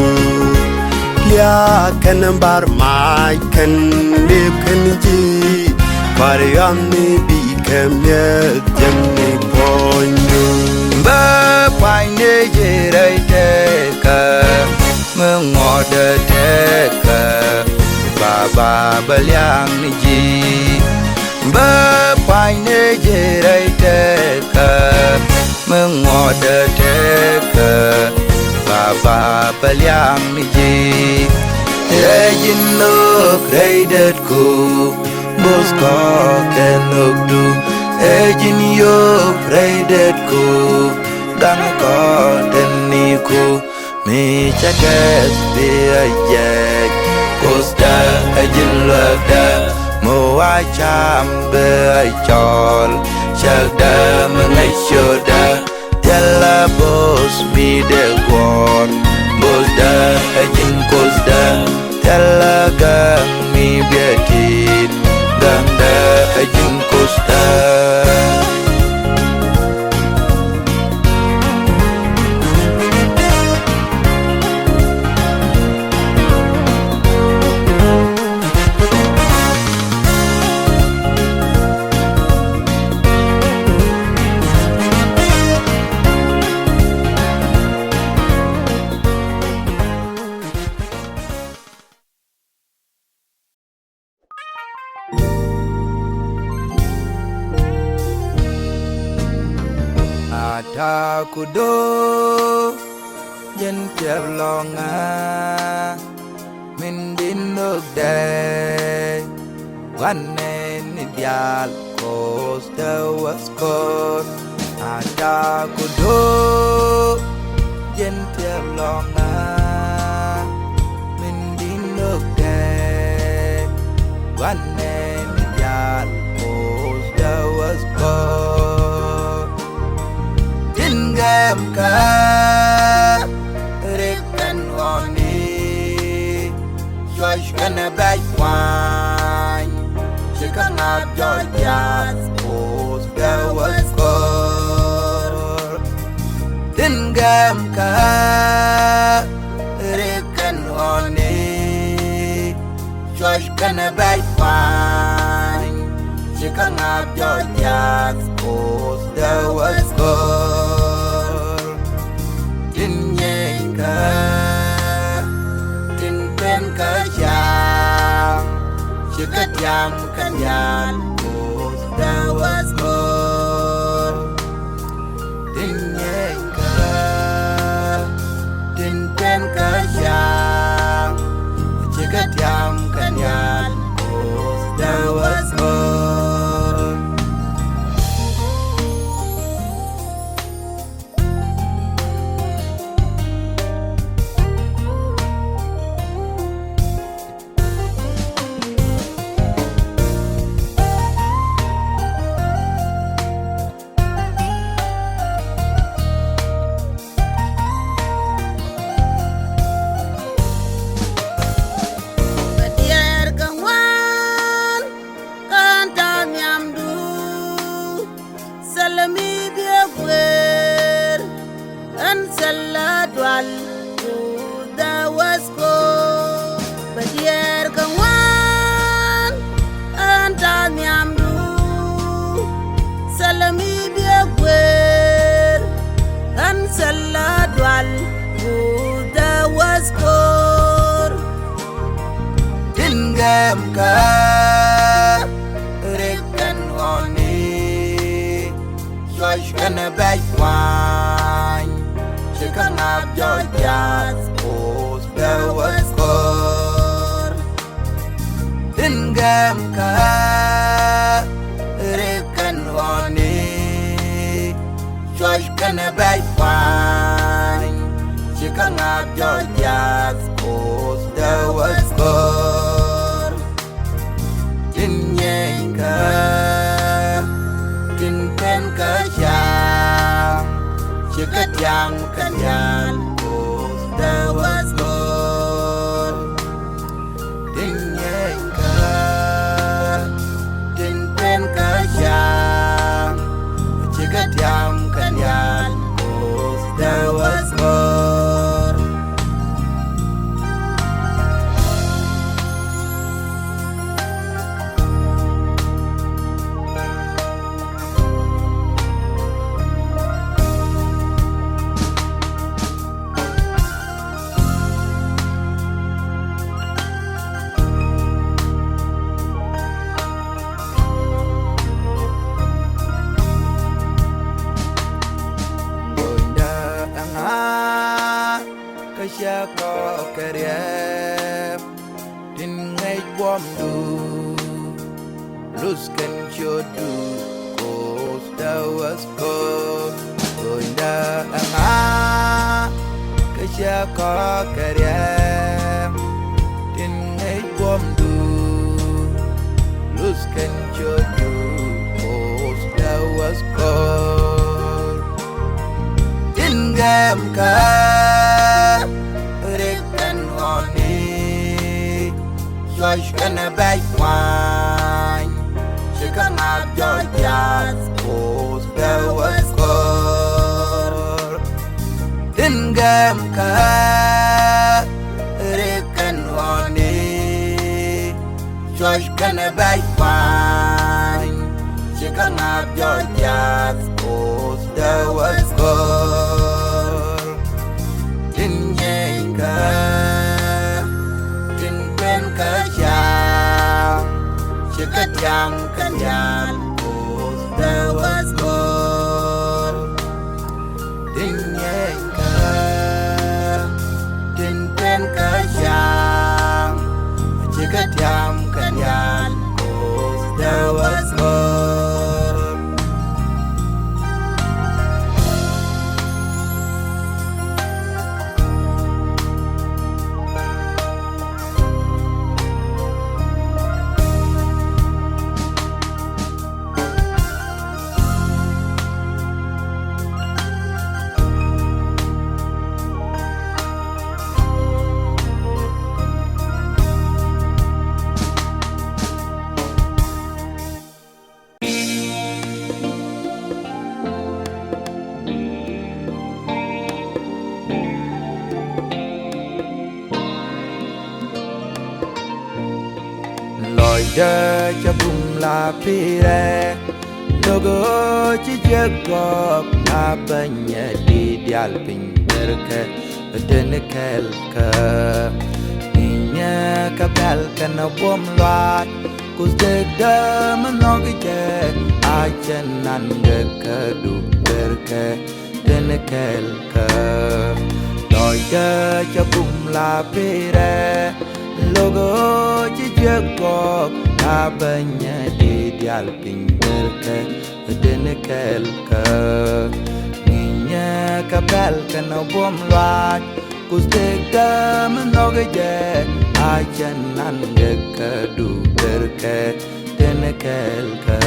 Liaak kɛn bar mac kɛn lëëp kɛn ji̱, kua̱r yɔamni bi kɛ mi̱eth jiäkni puɔ̱nydu. Bä pua̱nyni ji̱ rɛy tëkä, mi ŋuɔ̱tdä tëkä, Baba bä liaŋ ni ji̱. Bä pua̱nyni ji̱ rɛy tëkä, mi ŋuɔ̱tdä tëkä, Baba bä liaŋ ni ji̱. Ɛ ji̱n nhök rɛy detku, bo̱th kɔ kɛ nhökdu. Ɛ ji̱n yio̱o̱k rɛy detku, gaŋ kɔ tɛn niku. Mi cä kɛth bi ɛ jɛɛc, Kuothdä ɛ ji̱n luäkdä. Mi wa cam bi ɛ cɔɔl, cäkdä mi ŋäc ciötdä. Thilɛ bo̱o̱th mi dee guɔ̱ɔ̱r, bo̱thdä ɛ ji̱n Kuothdä. Thilɛ gäŋ mi biɛ ti̱i̱t, gäŋdä ɛ ji̱n Kuothdä. A ta̱a̱ ku do̱ jɛn tiɛp lɔŋä min di̱n nhökdɛ. Gua̱n nɛɛni diaal Kuothdä wäth ko̱r. A ta̱a̱ ku do̱ jɛn tiɛp lɔŋä min di̱n nhökdɛ. Gua̱n nɛɛni diaal Kuothdä wäth ko̱r. Tin gɛm kä rik kɛn ɣɔni, cuɔc kɛn bɛc kuany. Ci kä ŋa̱th jɔɔc jiath, Kuothdä wäth ko̱r. Ɛm kä rik kɛn ɣɔni cuɔc kɛn bɛc kuany ci kä ŋa̱p jɔc jiath Kuoth dee wä go̱r. Tin nyieeny kä tin pen kä ciaŋ ci kä tiam kɛn yal Kuoth dee wä go̱r. Tin nyieeny kä tin pen kä ciaŋ ci kä tiam kɛn yal Kuoth dee wä go̱r. Bä diɛɛr kɛ ŋuan kän ta̱a̱ nhiamdu. Thilɛ mi biɛ guer ɣän thilɛ dual Kuoth dee wä go̱r. Bä diɛɛr kɛ ŋuan kän ta̱a̱ nhiamdu. Thilɛ mi biɛ guer ɣän thilɛ dual Kuoth dee wä go̱r. Tin gɛm kä rik kɛn ɣɔni cuɔc kɛn bɛc kuany ci kä ŋa̱p jɔc jiath Kuoth dee wä go̱r. Tin gɛm kä rik kɛn ɣɔni cuɔc kɛn bɛc kuany ci kä ŋa̱p jɔc jiath Kuoth dee wä go̱r. Tin nyieeny kä tin pen kä ciaŋ ci kä tiam kɛn yal Kuoth dee wä go̱r. Tin nyieeny kä tin pen kä ciaŋ ci kä tiam kɛn yal Kuoth dee wä go̱r. Gɔnyda ɛŋa kä cä kɔk kɛ riɛm tin ŋäc buɔ̱mdu. Luth kɛn ciötdu Kuoth dee wä go̱r. Gɔnyda ɛŋa kä cä kɔk kɛ riɛm tin ŋäc buɔ̱mdu. Luth kɛn ciötdu Kuoth dee wä go̱r. Tin gɛm kä rik kɛn ɣɔni cuɔc kɛn bɛc kuany ci kä ŋa̱p jɔc jiath Kuoth dee wä go̱r. Tin gɛm kä rik kɛn ɣɔni cuɔc kɛn bɛc kuany ci kä ŋa̱p jɔc jiath Kuoth dee wä go̱r. Tin nyieeny kä tin pen kä ciaŋ ci kä tiam kɛn yal Kuoth dee wä go̱r. Tin nyieeny kä tin pen kä ciaŋ ci kä tiam kɛn yal Kuoth dee wä go̱r. Cä cä bum la pirɛ, lo̱k ɣöö ci jiäk gɔɔk, na bänyɛ di diaal piny bërkɛ, tënë kɛɛl kä. Ni nyɛ kä pɛl kɛn buɔ̱m luaac, ku thekdä mi nhɔk jɛ, a cɛ nan gɛ kä du bërkɛ, tënë kɛɛl kä. Lɔcdä cä bum la pirɛ, lo̱k ɣöö ci jiäk gɔɔk, na bänyɛ di diaal piny bërkɛ, tënë kɛɛl kä. Ni nyɛ kä pɛl kɛn buɔ̱m luaac, ku thekdä mi nhɔk jɛ, a cɛ nan gɛ kä du bërkɛ, tënë kɛɛl kä.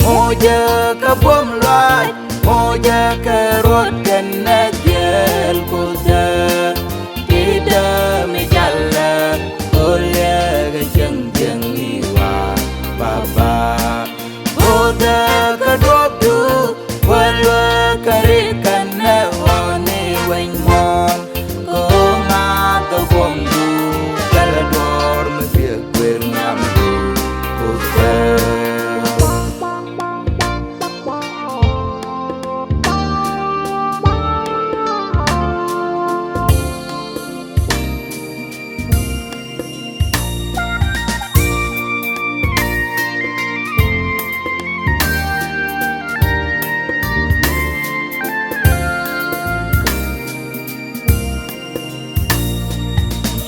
Mocä kä buɔ̱m luaac, mocä kɛ ruɔ̱t kɛnɛ dhieel, ku thekdä mi jalɛ, ku liɛkɛ cieŋ cieŋ i̱ wa baba. Bo̱o̱thä kä duɔ̱ɔ̱pdu, wä luäk kä rik kɛnɛ ɣɔ̱ɔ̱ni weny muɔ̱ɔ̱n. Kɛ ɣöö ŋa̱th ɛ guɔ̱mdu, thilɛ duɔ̱ɔ̱r mi thiek kuëër nhiamdu. Bo̱o̱thä.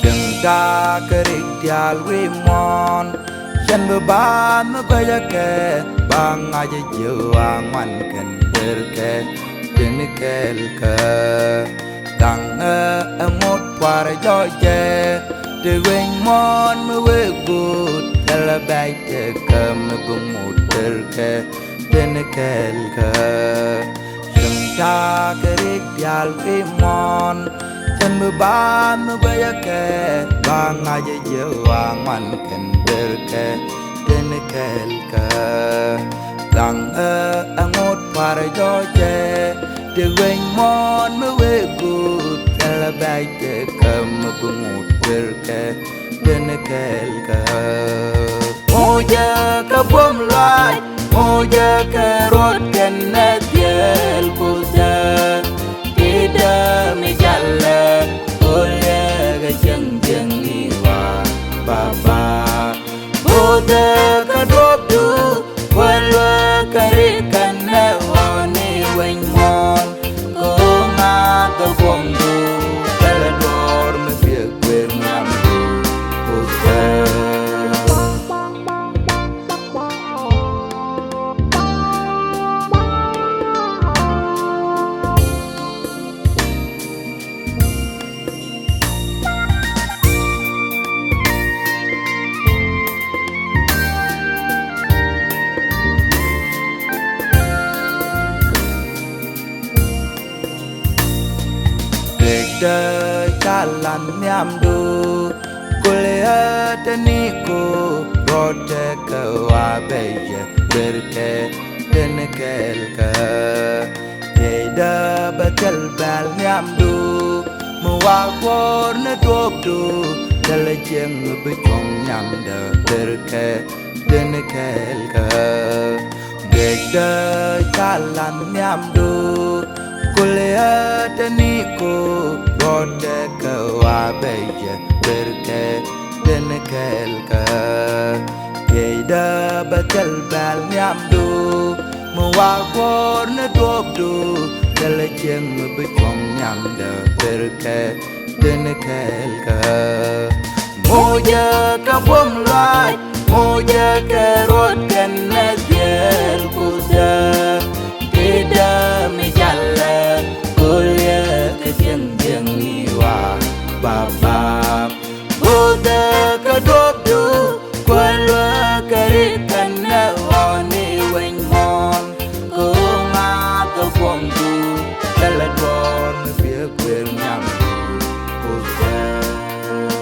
Cieŋ ta̱a̱ kä rik diaal wi̱i̱ muɔ̱ɔ̱n, cɛn bi baath mi guɛcä kɛ, ba ŋa̱c ji̱ wa ŋuan kɛn bërkɛ, tënë kɛɛl kä. Gaŋ ɛ ŋot puar jɔcɛ, ti weny muɔ̱ɔ̱n mi wee guut, thilɛ bɛc tëkä mi bi ŋot bërkɛ, tënë kɛɛl kä. Cieŋ ta̱a̱ kä rik diaal wi̱i̱ muɔ̱ɔ̱n, cɛn bi baath mi guɛcä kɛ, ba ŋa̱c ji̱ wa ŋuan kɛn bërkɛ, tënë kɛɛl kä. Gaŋ ɛ ŋot puar jɔcɛ, ti weny muɔ̱ɔ̱n mi wee guut, thilɛ bɛc tëkä mi bi ŋot bërkɛ, tënë kɛɛl kä. Mocä kä buɔ̱m luaac, mocä kɛ ruɔ̱t kɛnɛ dhieel, ku thekdä mi jalɛ, ku liɛkɛ cieŋ cieŋ i̱ wa baba. Bo̱o̱thä kä duɔ̱ɔ̱pdu, wä luäk kä rik kɛnɛ ɣɔ̱ɔ̱ni weny muɔ̱ɔ̱n. Kɛ ɣöö ŋa̱th ɛ guɔ̱mdu, thilɛ duɔ̱ɔ̱r mi thiek kuëër nhiamdu. Bo̱o̱thä. Pekdä ca lan nhiamdu, kul yɛ te ni ko, rɔɔdɛ kɛ wa bɛ yɛ bërkɛ, tënë kɛɛl kä. Yɛydä bɛ thil bɛl nhiamdu, mi wa guɔ̱ɔ̱r ni duɔ̱ɔ̱pdu, thilɛ cieŋ mi bi cuɔ̱ŋ nhiamdä bërkɛ, tënë kɛɛl kä. Gɛcdä ca lan nhiamdu, kul yɛ te ni ko, rɔɔdɛ kɛ wa bɛ yɛ bërkɛ, tënë kɛɛl kä. Yɛydä bɛ thil bɛl nhiamdu, mi wa guɔ̱ɔ̱r ni duɔ̱ɔ̱pdu, thilɛ cieŋ mi bi cuɔ̱ŋ nhiamdä bërkɛ, tënë kɛɛl kä. Mocä kä buɔ̱m luaac, mocä kɛ ruɔ̱t kɛnɛ dhieel, ku thekdä mi jalɛ, ku liɛkɛ cieŋ cieŋ i̱ wa baba. Bo̱o̱thä kä duɔ̱ɔ̱pdu, ku luäk kä rik kɛnɛ ɣɔ̱ɔ̱ni weny muɔ̱ɔ̱n. Kɛ ɣöö ŋa̱th ɛ guɔ̱mdu, thilɛ duɔ̱ɔ̱r mi thiek kuëër nhiamdu. Bo̱o̱thä.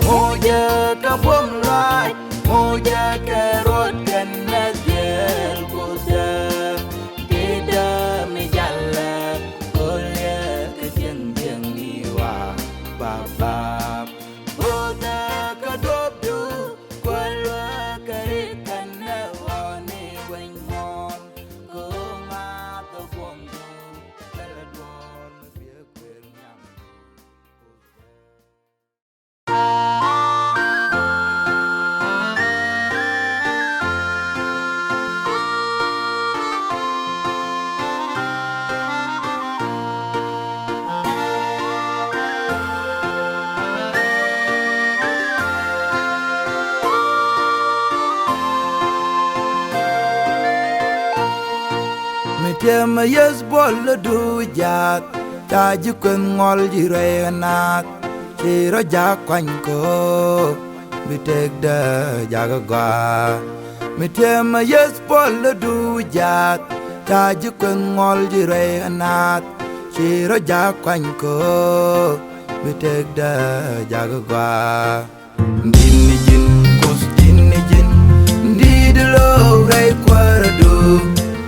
Mocä kä buɔ̱m luaac, mocä kɛ ruɔ̱t kɛnɛ dhieel, Tiɛmɛ Yesu buɔl lɔ du jath, ca ji̱ kueth ŋuɔl ji̱ ruɛy ɣä naath, ci rɔ jak kuany kɛ ɣöö bi tëkdä jakä gɔaa. Mi tiɛmɛ Yesu buɔl lɔ du jath, ca ji̱ kueth ŋuɔl ji̱ ruɛy ɣä naath, ci rɔ jak kuany kɛ ɣöö bi tëkdä jakä gɔaa. Di̱t ni ji̱n, Kuoth di̱t ni ji̱n, di̱t lo̱o̱k rɛy kuäärä du.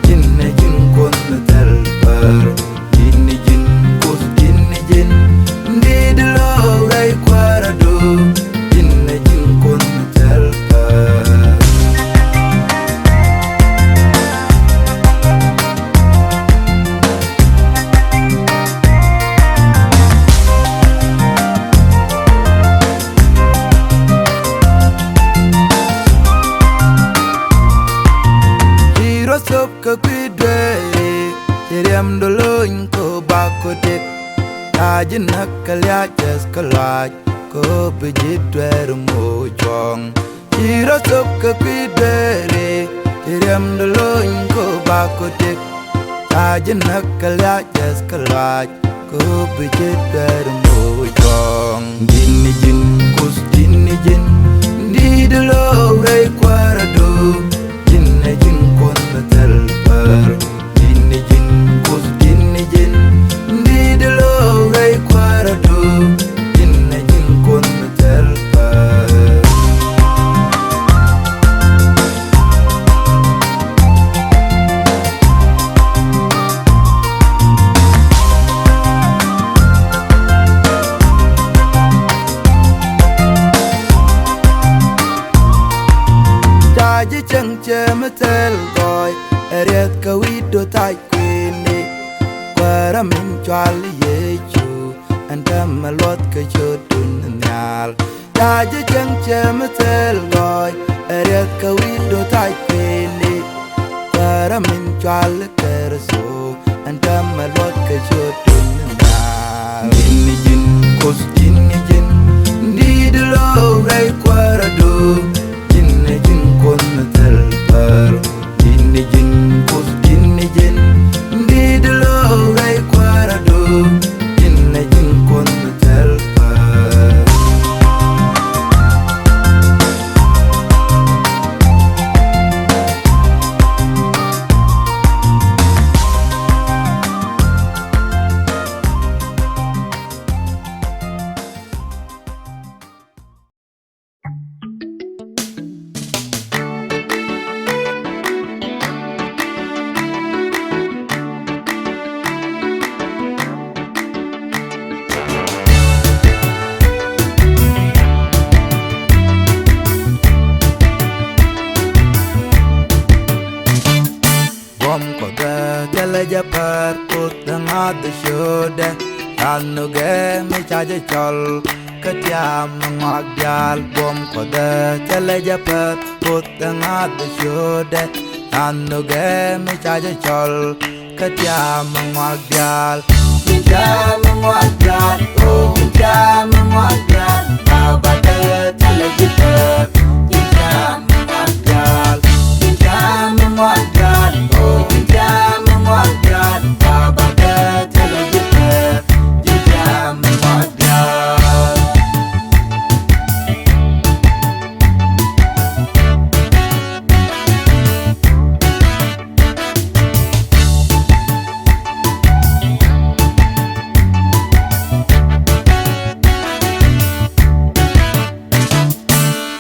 Ji̱n ɛ ji̱n Kuoth mi thil pär. Di̱t ni ji̱n, Kuoth di̱t ni ji̱n, di̱t lo̱o̱k rɛy kuäärä du. Ji̱n ɛ ji̱n Kuoth mi thil pär. Ci rɔ thöp kɛ kui̱ dueeri, ci riɛmdu lony kɛ bakɔ tek. Ca ji̱ näk kɛ lia̱a̱ cɛth kɛ lɔaac, kɛ bi ji̱ dueeri moc cuɔ̱ɔ̱ŋ. Ci rɔ thöp kɛ kui̱ dueeri, ci riɛmdu lony kɛ bakɔ tek. Ca ji̱ näk kɛ lia̱a̱ cɛth kɛ lɔaac, kɛ bi ji̱ dueeri moc cuɔ̱ɔ̱ŋ. Di̱t ni ji̱n, Kuoth di̱t ni ji̱n, di̱t lo̱o̱k rɛy kuäärä du. Ji̱n ɛ ji̱n Kuoth mi thil pär. Di̱t ni ji̱n, Kuoth di̱t ni ji̱n, di̱t lo̱o̱k rɛy kuäärä du. Ji̱n ɛ ji̱n Kuoth mi thil pär. Ca ji̱ cieŋ ciɛ mi thil gɔɔy, ɛ riɛth kɛ wi̱i̱ do thac kui̱ni. Kuäärä min cɔal Yecu, ɛn täämɛ luɔth kɛ ciötdun nhial. Ca ji̱ cieŋ ciɛ mi thil gɔɔy, ɛ riɛth kɛ wi̱i̱ do thac kui̱ni. Kuäärä min cɔal Kritho, ɛn täämɛ luɔth kɛ ciötdun nhial. Di̱t ni ji̱n, Kuoth di̱t ni ji̱n, di̱t lo̱o̱k rɛy kuäärä du. Ji̱n ɛ ji̱n Kuoth mi thil pär. Di̱t ni ji̱n, Kuoth di̱t ni ji̱n, di̱t lo̱o̱k rɛy kuäärä du. Ji̱n ɛ ji̱n Kuoth mi thil pär. Buɔ̱m Kuɔth ɛ thilɛ jɛ pär, Kuoth ɛ ŋa̱th ɛ ciötdɛ. Tha̱a̱ŋ nökɛ mi ca jɛ cɔl kä tiam mi ŋɔak diaal. Buɔ̱m Kuɔth ɛ thilɛ jɛ pär, Kuoth ɛ ŋa̱th ɛ ciötdɛ. Tha̱a̱ŋ nökɛ mi ca jɛ cɔl kä tiam mi ŋɔak diaal. Ji̱n tiam mi ŋɔak diaal, o ji̱n tiam mi ŋɔak diaal. Baba ɛ thilɛ jɛ pär, ji̱n tiam mi ŋɔak diaal. Ji̱n tiam mi ŋɔak diaal, o ji̱n tiam mi ŋɔak diaal. Baba ɛ thilɛ jɛ pär, ji̱n tiam mi ŋɔak diaal.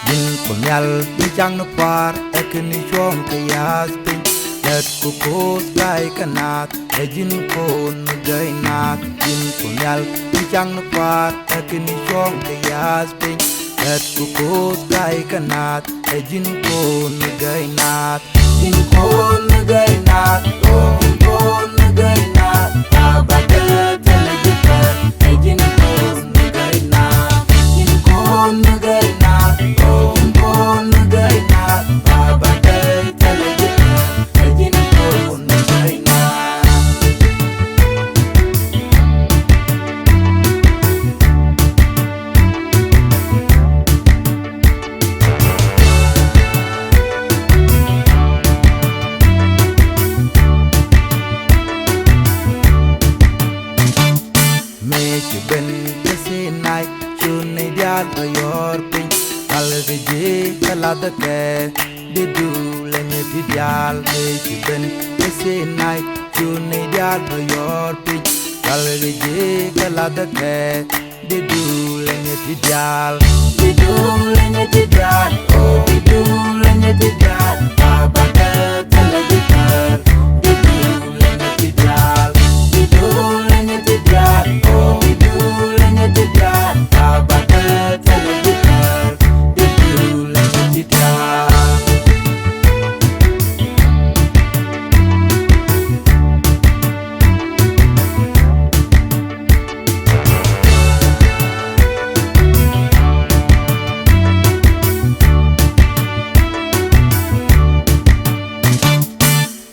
Ji̱n Kuoth Nhial, ji̱n cak ni pua̱a̱r, ɛ kɛn i̱ cuɔ̱ɔ̱ŋ kɛ ya̱a̱th piny. Lät ku Kuoth gay kɛ naath, ɛ ji̱n Kuoth mi gäy naath. Ji̱n Kuoth Nhial, ji̱n cak ni pua̱a̱r, ɛ kɛn i̱ cuɔ̱ɔ̱ŋ kɛ ya̱a̱th piny. Lät ku Kuoth gay kɛ naath, ɛ ji̱n Kuoth mi gäy naath. Ji̱n Kuoth mi gäy naath, o ji̱n Kuoth mi gäy naath. Baba ɛ thilɛ jɛ pär, ɛ ji̱n Kuoth mi gäy naath. Ji̱n Kuoth mi gäy naath, o ji̱n Kuoth mi gäy naath. Baba ɛ thilɛ jɛ pär, ɛ ji̱n Kuoth mi gäy naath. lathkɛ, di duulɛ nyɛ ti diaal bee ci ben. Bee si nay cu nɛy diaal bɛ yɔɔr piny. Cal kɛ ji̱ kɛ lathkɛ, di duulɛ nyɛ ti diaal. Di duulɛ nyɛ ti diaal. Oh, di duulɛ nyɛ ti diaal. Baba kɛ thilɛ di kär. Di duulɛ nyɛ ti diaal. Di duulɛ nyɛ ti diaal. Oh, di duulɛ nyɛ ti diaal. Baba kɛ thilɛ di kär. Di duulɛ nyɛ ti diaal.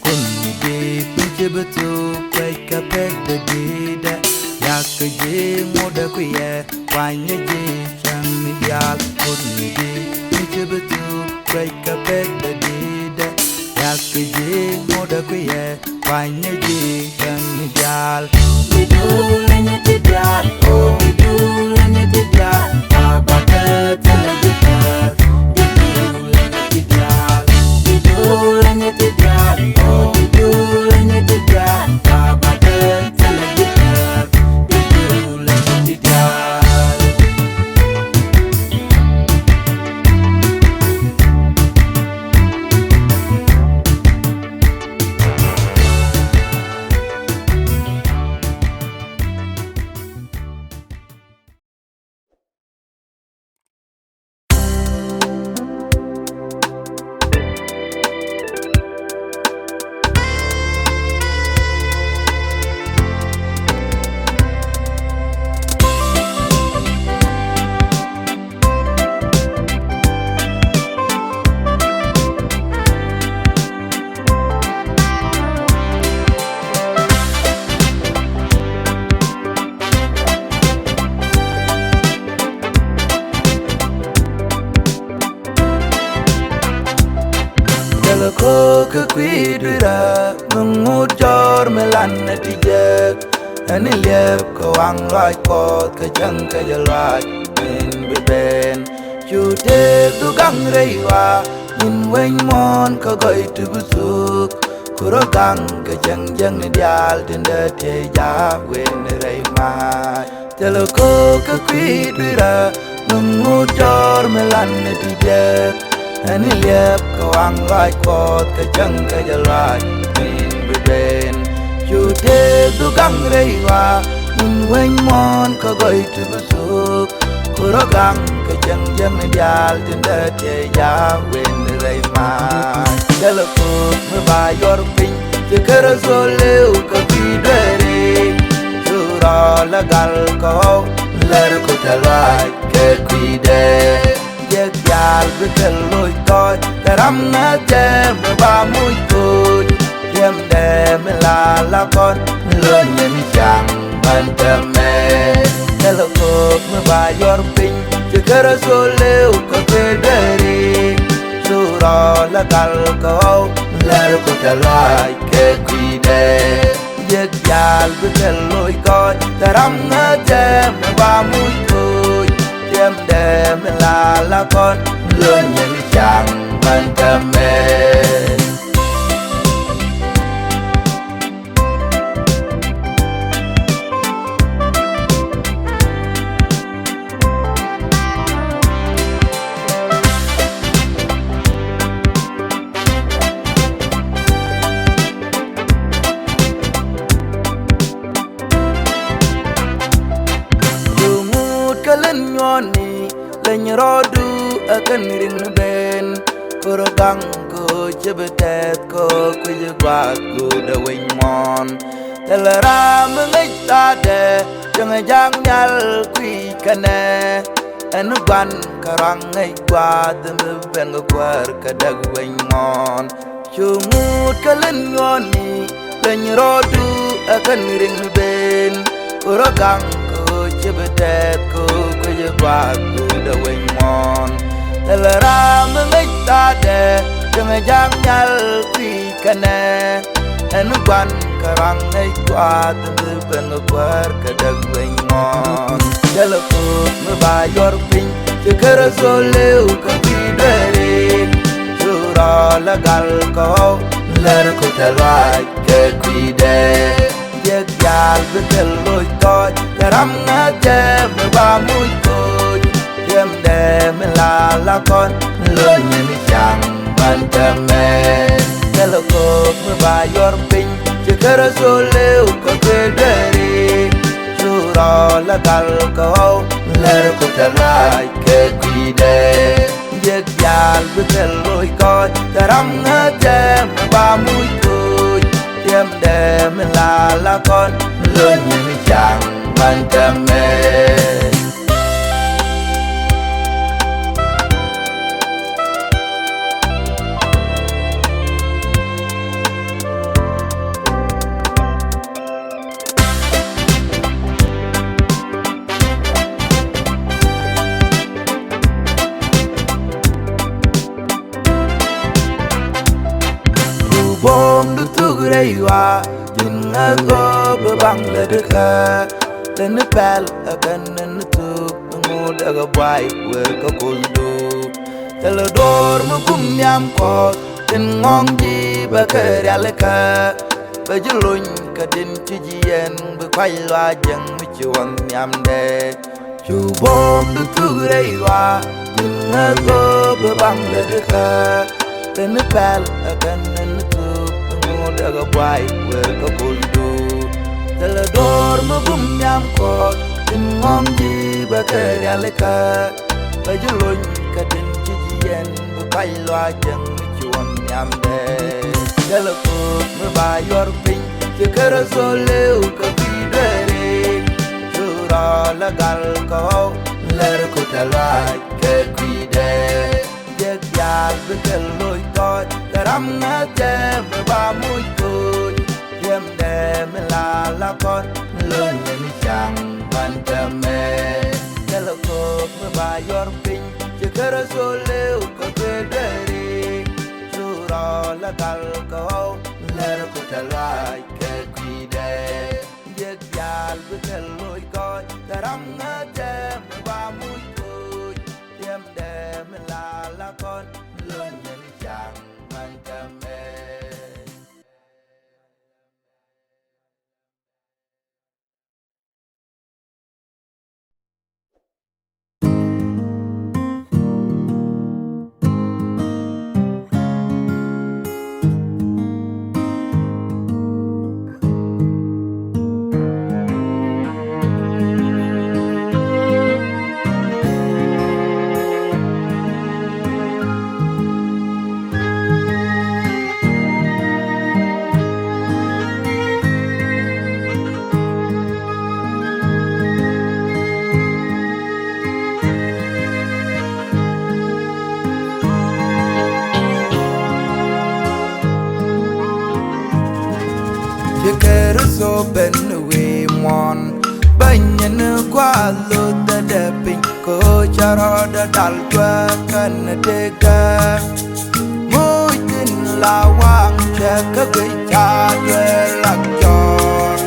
Kun di piny ci bi thuk kuec kɛ pek di didɛ. Yak ji̱ ŋut ɛ kuiɛ kuanyɛ ji̱ cäŋ ni diaal. Kun di piny ci bi thuk kuec kɛ pek di didɛ. Yak ji̱ ŋut ɛ kuiɛ kuanyɛ ji̱ cäŋ ni diaal. Di duulɛ nyɛ ti diaal. Oh, di duulɛ nyɛ ti diaal. Baba kɛ thilɛ di kär. Di duulɛ nyɛ ti diaal. Di duulɛ nyɛ ti diaal. Oh, di duulɛ nyɛ ti diaal. Baba kɛ thilɛ di kär. Di duulɛ nyɛ ti diaal. Thilɛ ko̱o̱k kɛ kui̱ dui̱rä mi ŋut jɔ̱ɔ̱r mi lan ɛ ti jek. Ɛn i̱ liɛp kɛ waŋ luaac Kuɔth kɛ cäŋ kɛ jɛ luaac min bi ben. Cu tëëk du gaŋ rɛy wa nyin weny muɔ̱ɔ̱n kä gɔy ti bi thuk. Ku rɔ gaŋ kɛ cäŋ jiäkni diaal tin dee tiey jaak wen rɛy maac. Thilɛ ko̱o̱k kɛ kui̱ dui̱rä mi ŋut jɔ̱ɔ̱r mi lan ni ti jiäk. Ɛn i̱ liɛp kɛ waŋ luaac Kuɔth kɛ cäŋ kɛ jɛ luaac min bi ben. Cu tëëk du gaŋ rɛy wa nyin weny muɔ̱ɔ̱n kä gɔy ti bi thuk. Ku rɔ gaŋ kɛ cäŋ jiäkni diaal tin dee tiey jaak wen rɛy maac. Thilɛ ko̱o̱k mi ba yuɔr piny ci Kritho lëëu kɛ kui̱ dueeri. Cu rɔ lɛ gal kɛ ɣɔw lär ku te luaac kɛ kui̱dɛ. Jiäk diaal bi kɛ loc kɔc kɛ ram ŋäth jɛ mi ba muc koc. Riɛmdɛ mi la la kɔn lony ni caŋ ban tɛmɛ. Thilɛ ko̱o̱k mi ba yuɔr piny ci Kritho lëëu kɛ kui̱ dueeri. Cu rɔ lɛ gal kɛ ɣɔw lär ku te luaac kɛ kui̱dɛ. Jiäk diaal bi kɛ loc kɔc kɛ ram ŋäth jɛ mi ba muc koc. Riɛmdɛ mi la la kɔn lony ni caŋ ban tɛmɛ. Cu ŋut kä leny nyuɔɔni leny rɔɔdu ɛ kɛn riŋ ben. Kor gaŋ kɛ ɣöö ci bi tɛth kɛ ɣöö kui̱c gua̱a̱th guut ɛ wec muɔ̱ɔ̱n. Thilɛ ram mi ŋäc thaatdɛ cieŋ ja̱a̱ŋ nhial kui̱c kɛnɛ. Ɛn gua̱n kɛ raŋ ŋäc gua̱a̱th mi ben kɛ kuäär kɛ däk wec muɔ̱ɔ̱n. Cu ŋut kä leny nyuɔɔni leny rɔɔdu ɛ kɛn riŋ ben. Ku rɔ gaŋ kɛ ɣöö ci bi tɛth kɛ ɣöö kui̱c gua̱a̱th guut ɛ wec muɔ̱ɔ̱n. Thilɛ ram mi ŋäc thaatdɛ cieŋ ja̱a̱ŋ nhial kui̱c kɛnɛ. Ɛn gua̱n kɛ raŋ ŋäc gua̱a̱th mi ben kɛ kuäär kɛ däk wec muɔ̱ɔ̱n. Thilɛ ko̱o̱k mi ba yuɔr piny ci Kritho lëëu kɛ kui̱ dueeri. Rɔ lɛ gal kɛ ɣɔw, lɛr ku tɛ luac kɛ kui̱dɛ. Jiɛk diaal bi thil loc kɔc, tɛ ram ŋäth jɛ mi ba muc koc. Riɛmdɛ mi la la kɔn, lo̱ny mi caŋ ban tɛmɛ. Thilɛ ko̱o̱k mi ba yuɔr piny, ci Kritho lëëu kɛ kui̱ dueeri. Cu rɔ lɛ gal kɛ ɣɔw, lɛr ku tɛ luac kɛ kui̱dɛ. Jiɛk diaal bi thil loc kɔc, tɛ ram ŋäth jɛ mi ba muc koc. Riɛmdɛ mi la la kɔn, lo̱ny mi caŋ ban tɛmɛ. Ku buɔ̱m di thuk rɛy ɣɔaa, ji̱n ŋäth ɣöö bi baŋ lätdä kä. Lɛni pɛl ɛ kɛn ni thuk, bi ŋut ɛ kɛ buay wër kä Kuothdu. Thilɛ duɔ̱ɔ̱r mi gum nhiam Kuɔth, tin ŋɔ̱ŋ ji̱ bɛ kɛ rialikä. Bɛ ji̱ lony kä tin ci ji̱ yɛn, bi kuac luaak jiäk mi ci wä nhiamdɛ. Cu buɔ̱m di thuk rɛy ɣɔaa, ji̱n ŋäth ɣöö bi baŋ lätdä kä. Lɛni pɛl ɛ kɛn ni thuk, bi ŋut ɛ kɛ buay wër kä Kuothdu. Thilɛ duɔ̱ɔ̱r mi gum nhiam Kuɔth, tin ŋɔ̱ŋ ji̱ bɛ kɛ rialikä. Bɛ ji̱ lony kä tin ci ji̱ yɛn, bi kuac luaak jiäk mi ci wä nhiamdɛ. Thilɛ ko̱o̱k mi ba yuɔr piny, ci Kritho lëëu kɛ kui̱ dueeri. Cu rɔ lɛ gal kɛ ɣɔw, lɛr ku tɛ luac kɛ kui̱dɛ. Jiɛk diaal bi thil loc kɔc, tɛ ram ŋäth jɛ mi ba muc koc. Riɛmdɛ mi la la kɔn, lo̱ny mi caŋ ban tɛmɛ. Thilɛ ko̱o̱k mi ba yuɔr piny, ci Kritho lëëu kɛ kui̱ dueeri. Cu rɔ lɛ gal kɛ ɣɔw, lɛr ku tɛ luac kɛ kui̱dɛ. Jiɛk diaal bi thil loc kɔc, tɛ ram ŋäth jɛ mi ba muc koc. Riɛmdɛ mi la la kɔn, lo̱ny mi caŋ ban tɛmɛ. Ci Kritho ben wi̱i̱ muɔ̱ɔ̱n, bä nyin gua̱a̱th luthädɛ piny, kɛ ɣöö cä rɔɔdɛ dal juäk kɛnɛ tëkdä. Muc thi̱n la waŋ cuɛ kä guic ca dueer lak jɔɔr.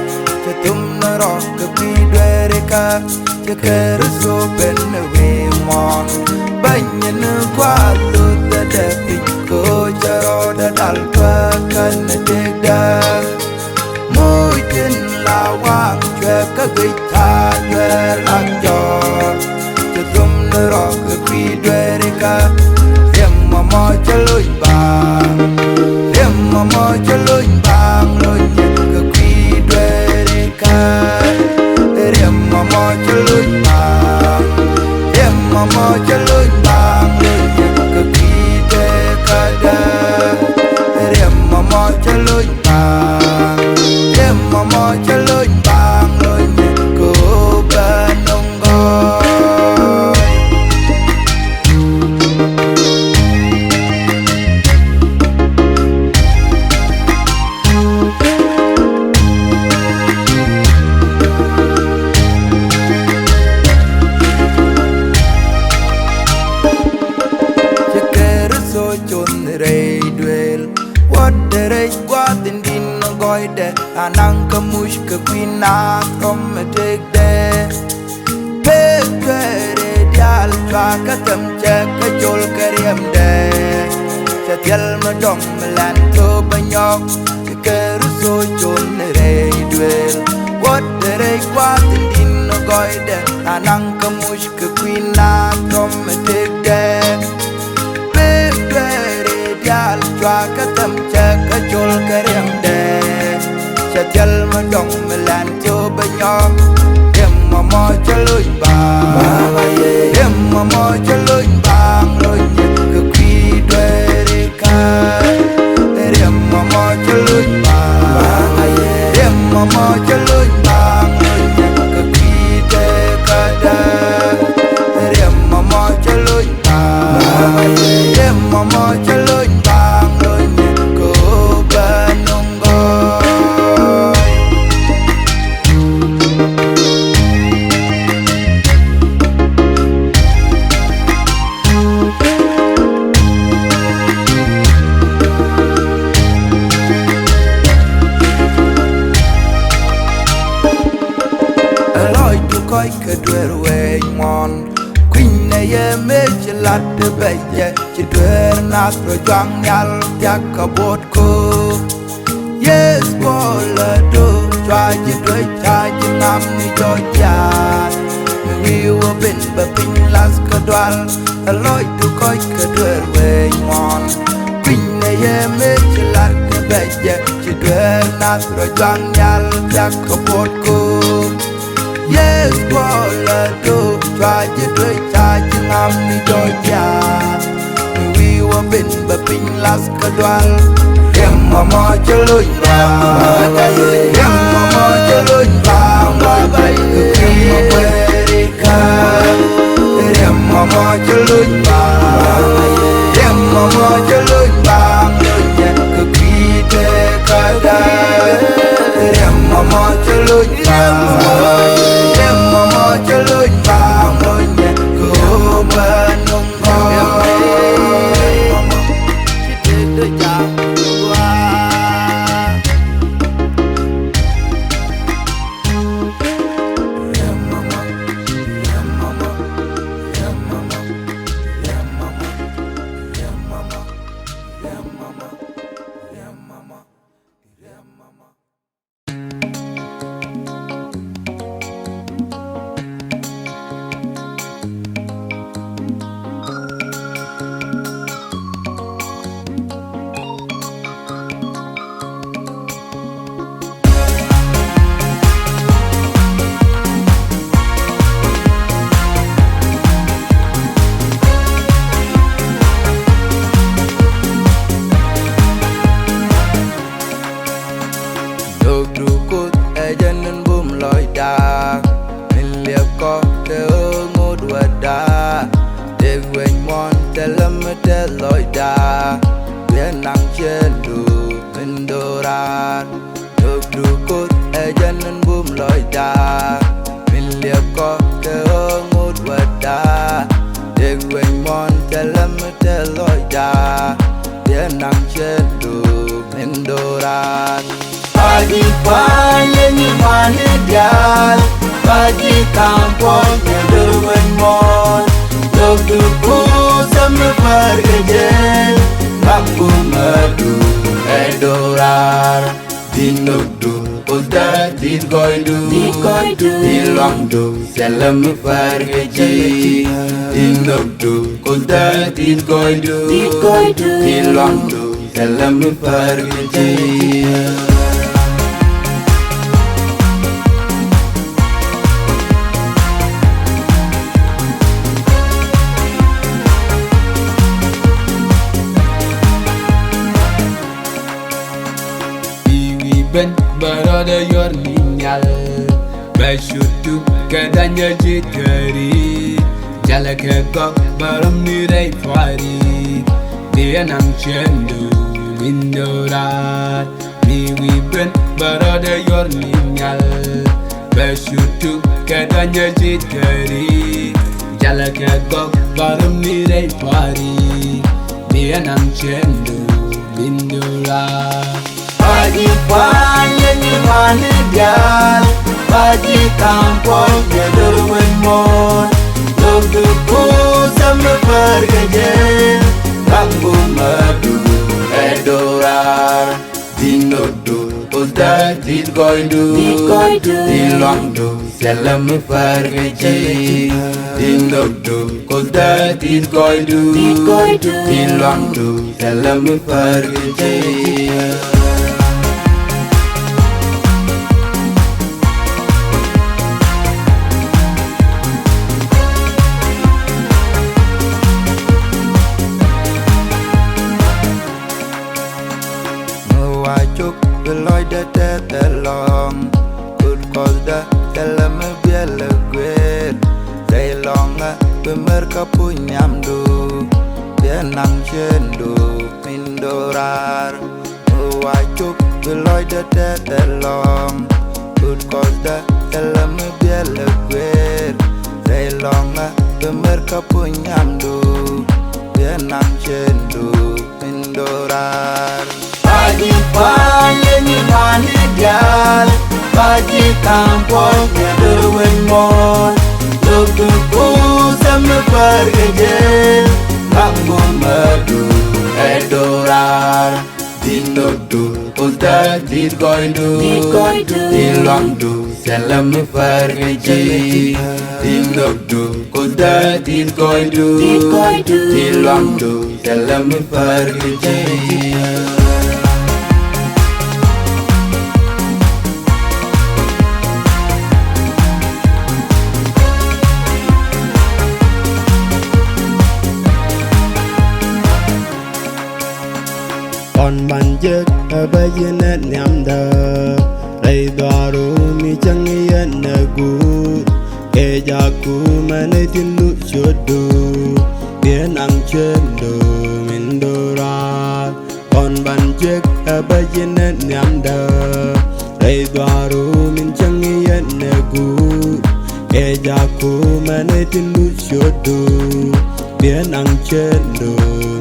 Cɛ thum ni rɔ kɛ kui̱ dueerikä, cɛ Kritho ben ni wi̱i̱ muɔ̱ɔ̱n. Bä nyin gua̱a̱th luthädɛ piny, kɛ ɣöö cä rɔɔdɛ dal juäk kɛnɛ tëkdä. Muc thi̱n la waŋ cuɛ kä guic ca dueer lak jɔɔr. Cɛ thum ni rɔ kɛ kui̱ dueerikä. Riɛm mɔmɔ cä lony baaŋ. Riɛm mɔmɔ cä lony baaŋ, lony kɛ kui̱ dueerikä. Riɛm mɔmɔ cä lony baaŋ. Riɛm mɔmɔ cä lony baaŋ, lony kɛ kui̱ dueerikä. Riɛm mɔmɔ cä lony baaŋ. Riɛm mɔmɔ cä lony baaŋ, lony kɛ ɣöö bä nöŋ gɔ̱r. Ci Kritho con rɛy duëël, wädɛ rɛy gua̱a̱th in di̱n gɔɔydɛ, anaŋ kä muc kɛ kui̱ naath rɔm ɛ tëkdɛ. Pek dueeri diaal cua kä them cɛ kä col kɛ riɛmdɛ. Cɛ thil mi dɔ̱ŋ mi lɛn cop bä nyɔk. Cɛ Kritho con rɛy duëël. Wuɔ̱t rɛy gua̱a̱th in di̱n gɔɔydɛ. Na naŋ kä muc kɛ kui̱ na tɔm mi tëkdɛ. Pek dueeri diaal cua kä thɛm cɛ kä col kä riɛmdɛ. Cɛ thil mi dɔ̱ŋ mi lɛn cop bä nyɔk. Riɛm mɔmɔ cɛ loc baaŋ. Riɛm mɔmɔ cɛ loc baaŋ loc nyɛ kɛ kui̱ dueeri kä. Riɛm mɔmɔ cɛ loc baaŋ. Riɛm mɔmɔ cɛ loc baaŋ loc nyɛ kɛ kui̱ dueeri kä dä. Riɛm mɔmɔ cɛ loc baaŋ. Riɛm mɔmɔ cɛ loc baaŋ loc nyɛ kɛ ɣöö bä nöŋ gɔɔ. Ɛ lɔcdu kɔc kɛ duer wec muɔ̱ɔ̱n. Kui̱ny nɛ yɛ mëë ci lat ti bɛc jɛ ci duer nath rɔ juaŋ nhial thiak kɛ buɔt köök. Yes, Kuɔl ɛ do̱ cua ji̱ duec ca ji̱ nam ni jɔc jiaath. Mi wi̱i̱ wä ben bɛ piny lath kä dual. Ɛ lɔcdu kɔc kɛ duer wec muɔ̱ɔ̱n. Kui̱ny nɛ yɛ mëë ci lat kɛ bɛ jɛ ci duer nath rɔ juaŋ nhial thiak kɛ buɔt köök. Yes, Kuɔl ɛ do̱ cua ji̱ duec ca ji̱ nam ni jɔc jiaath. Mi wi̱i̱ wä ben bɛ piny lath kä dual. Riɛm mɔmɔ cɛ loc baaŋ. Riɛm mɔmɔ cɛ loc baaŋ. Baaŋ baaŋ kɛ kui̱ dueeri kä. Riɛm mɔmɔ cɛ loc baaŋ. Riɛm mɔmɔ cɛ loc baaŋ loc nyɛ kɛ kui̱ tëë kä dä. Riɛm mɔmɔ cɛ loc baaŋ. Riɛm mɔmɔ cɛ loc baaŋ loc nyɛ kɛ ɣöö bä nöŋ gɔɔ. Dökdu Kuoth ɛ jɛn in bum lɔcda, min liɛpkɔ kɛ ɣöö ŋot wäda. Dek wec muɔ̱ɔ̱n thilɛ mi tɛth lɔcda, biɛ naŋ ciëŋdu min do̱raar. Dökdu Kuoth ɛ jɛn in bum lɔcda, min liɛpkɔ kɛ ɣöö ŋot wäda. Dek wec muɔ̱ɔ̱n thilɛ mi tɛth lɔcda, biɛ naŋ ciëŋdu min do̱raar. Ba ji̱ kuany ɛ nyima̱a̱ni diaal, ba ji̱ ka̱m puɔ̱ny ɛ döör wec muɔ̱ɔ̱n. Dökdu Kuoth ɛ mi bär kɛ jɛ, ka̱m gumädu ɛ do̱raar. Di̱t nhökdu Kuoth dee di̱t gɔɔydu, di̱t gɔɔydu. Di̱t luaŋdu thilɛ mi bär kɛ ji̱. Di̱t nhökdu Kuoth dee di̱t gɔɔydu, di̱t gɔɔydu. Di̱t luaŋdu thilɛ mi bär kɛ ji̱. Bi wi̱i̱ ben bä rɔɔdɛ yuɔr ni nhial. Bɛ cutu kɛ Daniel ji̱ gääri. Jalɛ kɛ gɔk bä rom ni rɛy pua̱ri. Bi ɛ naŋ ciëŋdu min do̱raar. Mi wi̱i̱ ben bä rɔɔdɛ yuɔr ni nhial. Bɛ cutu kɛ Daniel ji̱ gääri. Jalɛ kɛ gɔk bä rom ni rɛy pua̱ri. Bi ɛ naŋ ciëŋdu min do̱raar. Ba ji̱ kuany ɛ nyima̱a̱ni diaal, ba ji̱ ka̱m puɔ̱ny ɛ döör wec muɔ̱ɔ̱n. Dökdu Kuoth ɛ mi bär kɛ jɛ, Aŋ bumadu ɛ dorar. Din dogdu kusda din gɔydu. Din gɔydu. Din luaŋdu thɛlɛ mi pär kɛ ji̱. Din dogdu kusda din gɔydu. Din gɔydu. Din luaŋdu thɛlɛ mi pär kɛ ji̱. Mi wa cuk bi lɔcdä tɛth ɛlɔ̱ŋ. Kut kɔthdä thilɛ mi biɛl ɛ guer. Rɛy lɔ̱ŋä bi mer kä puc nhiamdu. Biɛ naŋ ciëndu min do̱raar. Mi wa cuk bi lɔcdä tɛth ɛlɔ̱ŋ. Kut kɔthdä thilɛ mi biɛl ɛ guer. Rɛy lɔ̱ŋä bi mer kä puc nhiamdu. Biɛ naŋ ciëndu min do̱raar. Ba ji̱ pa̱a̱ny ni mani diaal. Ba ji̱ ka̱m puɔ̱ny kɛ do̱r wec muɔ̱ɔ̱n. Dogdu kuth ɛmɛ pär kɛ jɛ. Ka̱m bumadu ɛ do̱raar. Din dogdu kusda din gɔydu. Din gɔydu. Din luaŋdu thilɛ mi pär kɛ ji̱. Din dogdu kusda din gɔydu. Din gɔydu. Din luaŋdu thilɛ mi pär kɛ ji̱. Kɔn ban jek ɛ bä yinɛ nhiamdä. Rɛy dhɔaru mi cäŋ yɛn ɛ guur. Kɛ jaku mɛn ɛ tin luc ciötdu. Biɛ naŋ ciötdu min do̱raar. Kɔn ban jek ɛ bä yinɛ nhiamdä. Rɛy dhɔaru min cäŋ yɛn ɛ guur. Kɛ jaku mɛn ɛ tin luc ciötdu. Biɛ naŋ ciëndu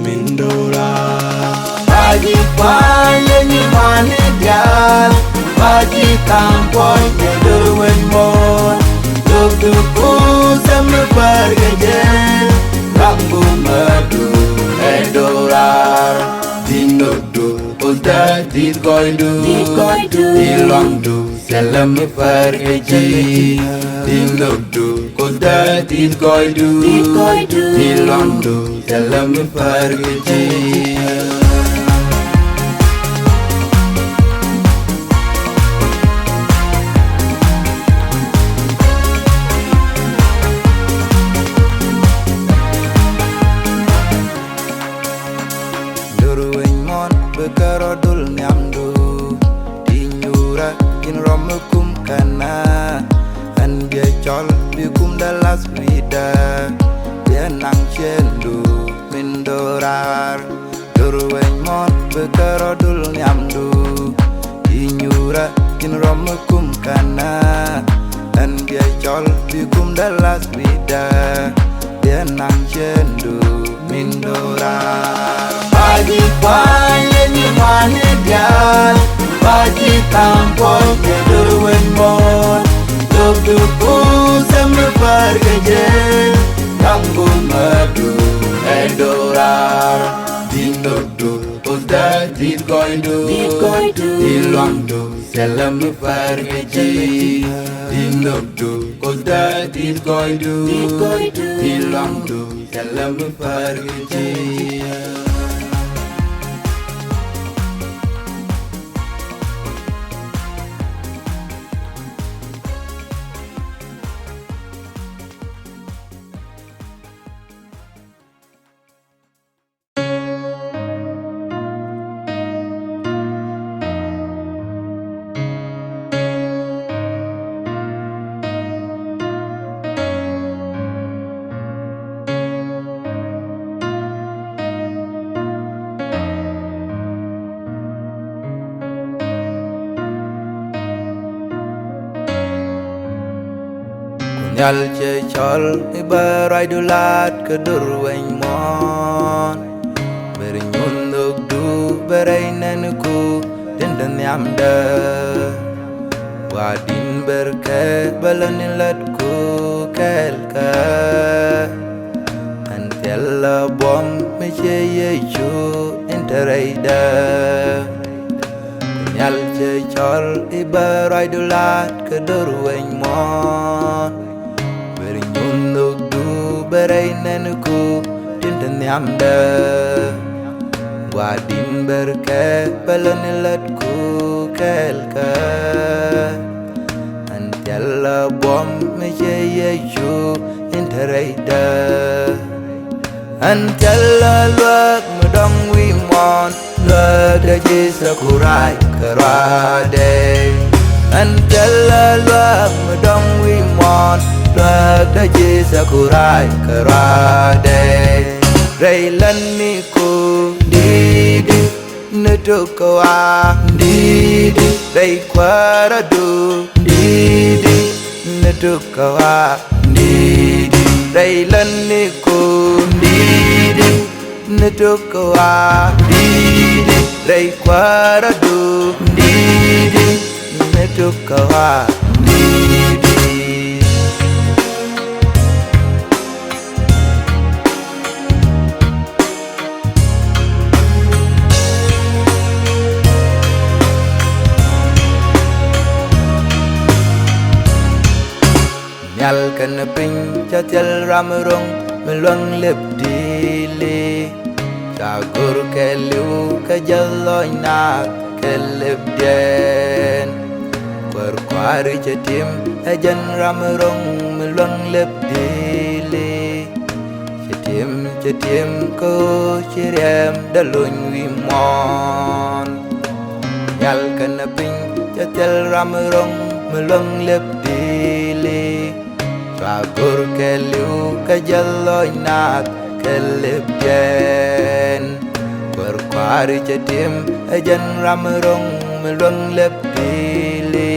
min do̱raar. Ba ji̱ pa̱a̱ny ni mani diaal. Ba ji̱ ka̱m puɔ̱ny kɛ do̱r wec muɔ̱ɔ̱n. Dogdu kuth ɛmɛ pär kɛ jɛ. Ka̱m bumadu ɛ do̱raar. Din dogdu kusda din gɔydu. Din gɔydu. Din luaŋdu thilɛ mi pär kɛ ji̱. Din dogdu kusda din gɔydu. Din gɔydu. Din luaŋdu thilɛ mi pär kɛ ji̱. Do̱r wec muɔ̱ɔ̱n bi kärɔ̱ dul nhiamdu. Ti nyuurä in rɔm mi kum känä. Ɛn biɛ cɔl bi kum dä lath wi̱i̱dä. Biɛ naŋ ciëndu min do̱raar. Do̱r wec muɔ̱ɔ̱n bi kärɔ̱ dul nhiamdu. Ti nyuurä in rɔm mi kum känä. Ɛn biɛ cɔl bi kum dä lath wi̱i̱dä. Biɛ naŋ ciëndu min do̱raar. Ba ji̱ pa̱a̱ny ni mani diaal. Ba ji̱ ka̱m puɔ̱ny kɛ do̱r wec muɔ̱ɔ̱n. Dogdu kuth ɛmɛ pär kɛ jɛ. Ka̱m bumadu ɛ do̱raar. Din dogdu kusda din gɔydu. Din gɔydu. Din luaŋdu thilɛ mi pär kɛ ji̱. Din dogdu kusda din gɔydu. Din gɔydu. Din luaŋdu thilɛ mi pär kɛ ji̱. Ku nhial cɛ cɔl i̱ bä ruacdu la̱t kä do̱r weny muɔ̱ɔ̱n. Bɛ ri nyuɔ̱n nhökdu bɛ rɛy nɛn ku tin te nhiamdä. Wa din ber kɛ bä lä ni lät ku kɛɛl kä. Ɛn Thilɛ buɔ̱m mi ciɛ Yecu in te rɛydä. Nhial cɛ cɔl i̱ bä ruacdu la̱t kɛ do̱r wec muɔ̱ɔ̱n. Ber nyuun nhökdu bä rɛy nɛn ku tin te nhiamdä. Gua̱a̱r di̱n ber kɛ bä lä ni lät ku kɛɛl kä. Ɛn thilɛ buɔ̱m mi ciɛ Yecu in te rɛydä. Ɛn thilɛ luäk mi dɔ̱ŋ wi̱i̱ muɔ̱ɔ̱n, luäk dee Jesus Christ kɛ ruaadɛ. Ɛn thilɛ luäk mi dɔ̱ŋ wi̱i̱ muɔ̱ɔ̱n, luäk dee Jesus Christ kɛ ruaadɛ. Rɛy lätniku di̱i̱t di̱i̱t ni tuk kɛ ɣaa di̱i̱t di̱i̱t, rɛy kuäärädu di̱i̱t di̱i̱t ni tuk kɛ ɣaa di̱i̱t di̱i̱t, rɛy lätniku di̱i̱t di̱i̱t ni tuk kɛ ɣaa di̱i̱t di̱i̱t, rɛy kuäärädu di̱i̱t di̱i̱t ni tuk kɛ ɣaa di̱i̱t di̱i̱t. Nhial kɛnɛ piny cɛ thil ram ro̱ŋ mi luäŋ lep di̱i̱li. Ca go̱r kɛɛliw kɛ jäth lɔc naath kɛ lepdiɛn. Kuäär kua̱ri cɛ tim ɛ jɛn ram ro̱ŋ mi luäŋ lep di̱i̱li. Cɛ tim, cɛ tim kä ɣöö ci riɛmdä lony wi̱i̱ muɔ̱ɔ̱n. Nhial kɛnɛ piny cɛ thil ram ro̱ŋ mi luäŋ lep di̱i̱li. Cua go̱r kɛɛliw kä jäth lɔc naath kɛ lepdiɛn. Kuäär kua̱ri cɛ tim ɛ jɛn ram ro̱ŋ mi luäŋ lep di̱i̱li.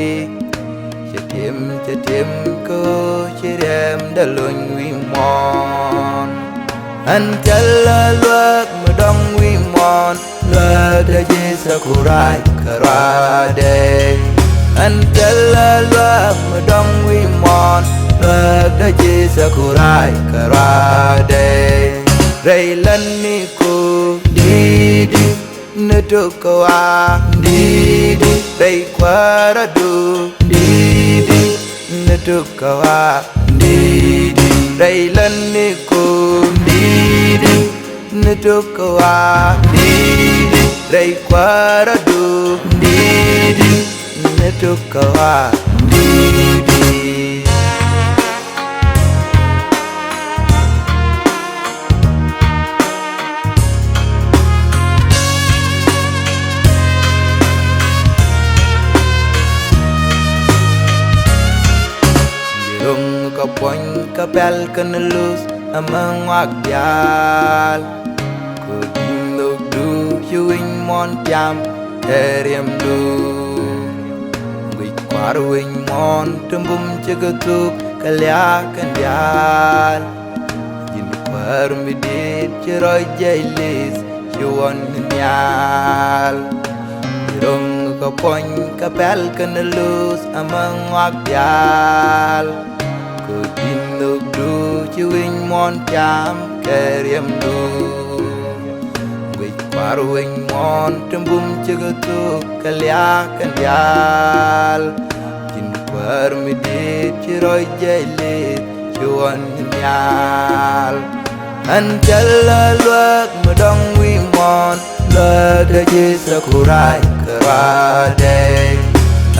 Cɛ tim, cɛ tim kä ɣöö ci riɛmdä lony wi̱i̱ muɔ̱ɔ̱n. Ɛn thilɛ luäk mi dɔ̱ŋ wi̱i̱ muɔ̱ɔ̱n, luäk dee Jesus Christ kɛ ruaadɛ. Ɛn thilɛ luäk mi dɔ̱ŋ wi̱i̱ muɔ̱ɔ̱n, luäk dee Jesus Christ kɛ ruaadɛ. Rɛy lätniku di̱i̱t di̱i̱t ni tuk kɛ ɣaa di̱i̱t di̱i̱t, rɛy kuäärädu di̱i̱t di̱i̱t ni tuk kɛ ɣaa di̱i̱t di̱i̱t, rɛy lätniku di̱i̱t di̱i̱t ni tuk kɛ ɣaa di̱i̱t di̱i̱t, rɛy kuäärädu di̱i̱t di̱i̱t ni tuk kɛ ɣaa di̱i̱t di̱i̱t. Ji̱ ro̱ŋ kä puɔ̱ny kä pɛl kɛnɛ luth ɛmɛ ŋɔak diaal. Kɛ di̱t nhökdu ci wi̱ny muɔ̱ɔ̱n tiam kɛ riɛmdu. Guic kua̱r wi̱ny muɔ̱ɔ̱n ti bum cikɛ thuk kɛ lia̱a̱ kɛn diaal. Ji̱n kuäär mi di̱i̱t ci rɔ̱c jiɛc li̱th ci ɣɔn nhial. Ji̱ ro̱ŋ kä puɔ̱ny kä pɛl kɛnɛ luth ɛmɛ ŋɔak diaal. Kɛ di̱t nhökdu ci wi̱ny muɔ̱ɔ̱n tiam kɛ riɛmdu. Guic kua̱r wi̱ny muɔ̱ɔ̱n ti bum cikɛ thuk kɛ lia̱a̱ kɛn diaal. Ji̱n kuäär mi di̱i̱t ci rɔ̱c jiɛc li̱th ci ɣɔn nhial. Ɛn thilɛ luäk mi dɔ̱ŋ wi̱i̱ muɔ̱ɔ̱n, luäk dee Jesus Christ kɛ ruaadɛ.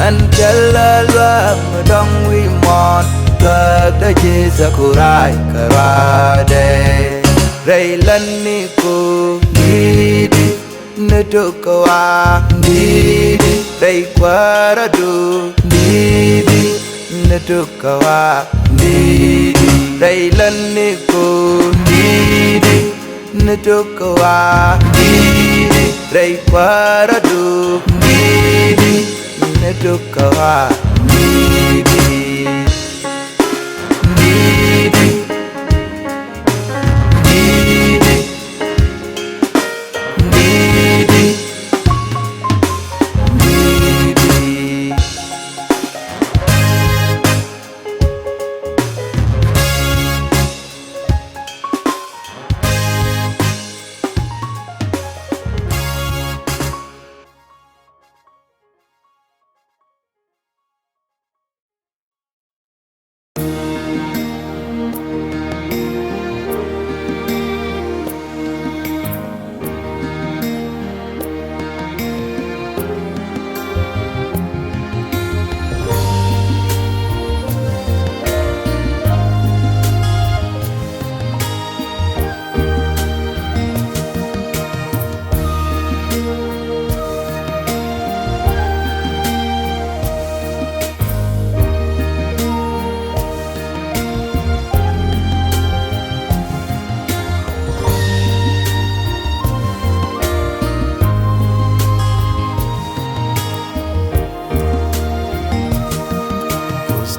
Ɛn thilɛ luäk mi dɔ̱ŋ wi̱i̱ muɔ̱ɔ̱n, luäk dee Jesus Christ kɛ ruaadɛ. Rɛy lätniku di̱i̱t di̱i̱t ni tuk kɛ ɣaa di̱i̱t di̱i̱t, rɛy kuäärädu di̱i̱t di̱i̱t ni tuk kɛ ɣaa di̱i̱t di̱i̱t, rɛy lätniku di̱i̱t di̱i̱t ni tuk kɛ ɣaa di̱i̱t di̱i̱t, rɛy kuäärädu di̱i̱t di̱i̱t ni tuk kɛ ɣaa di̱i̱t di̱i̱t.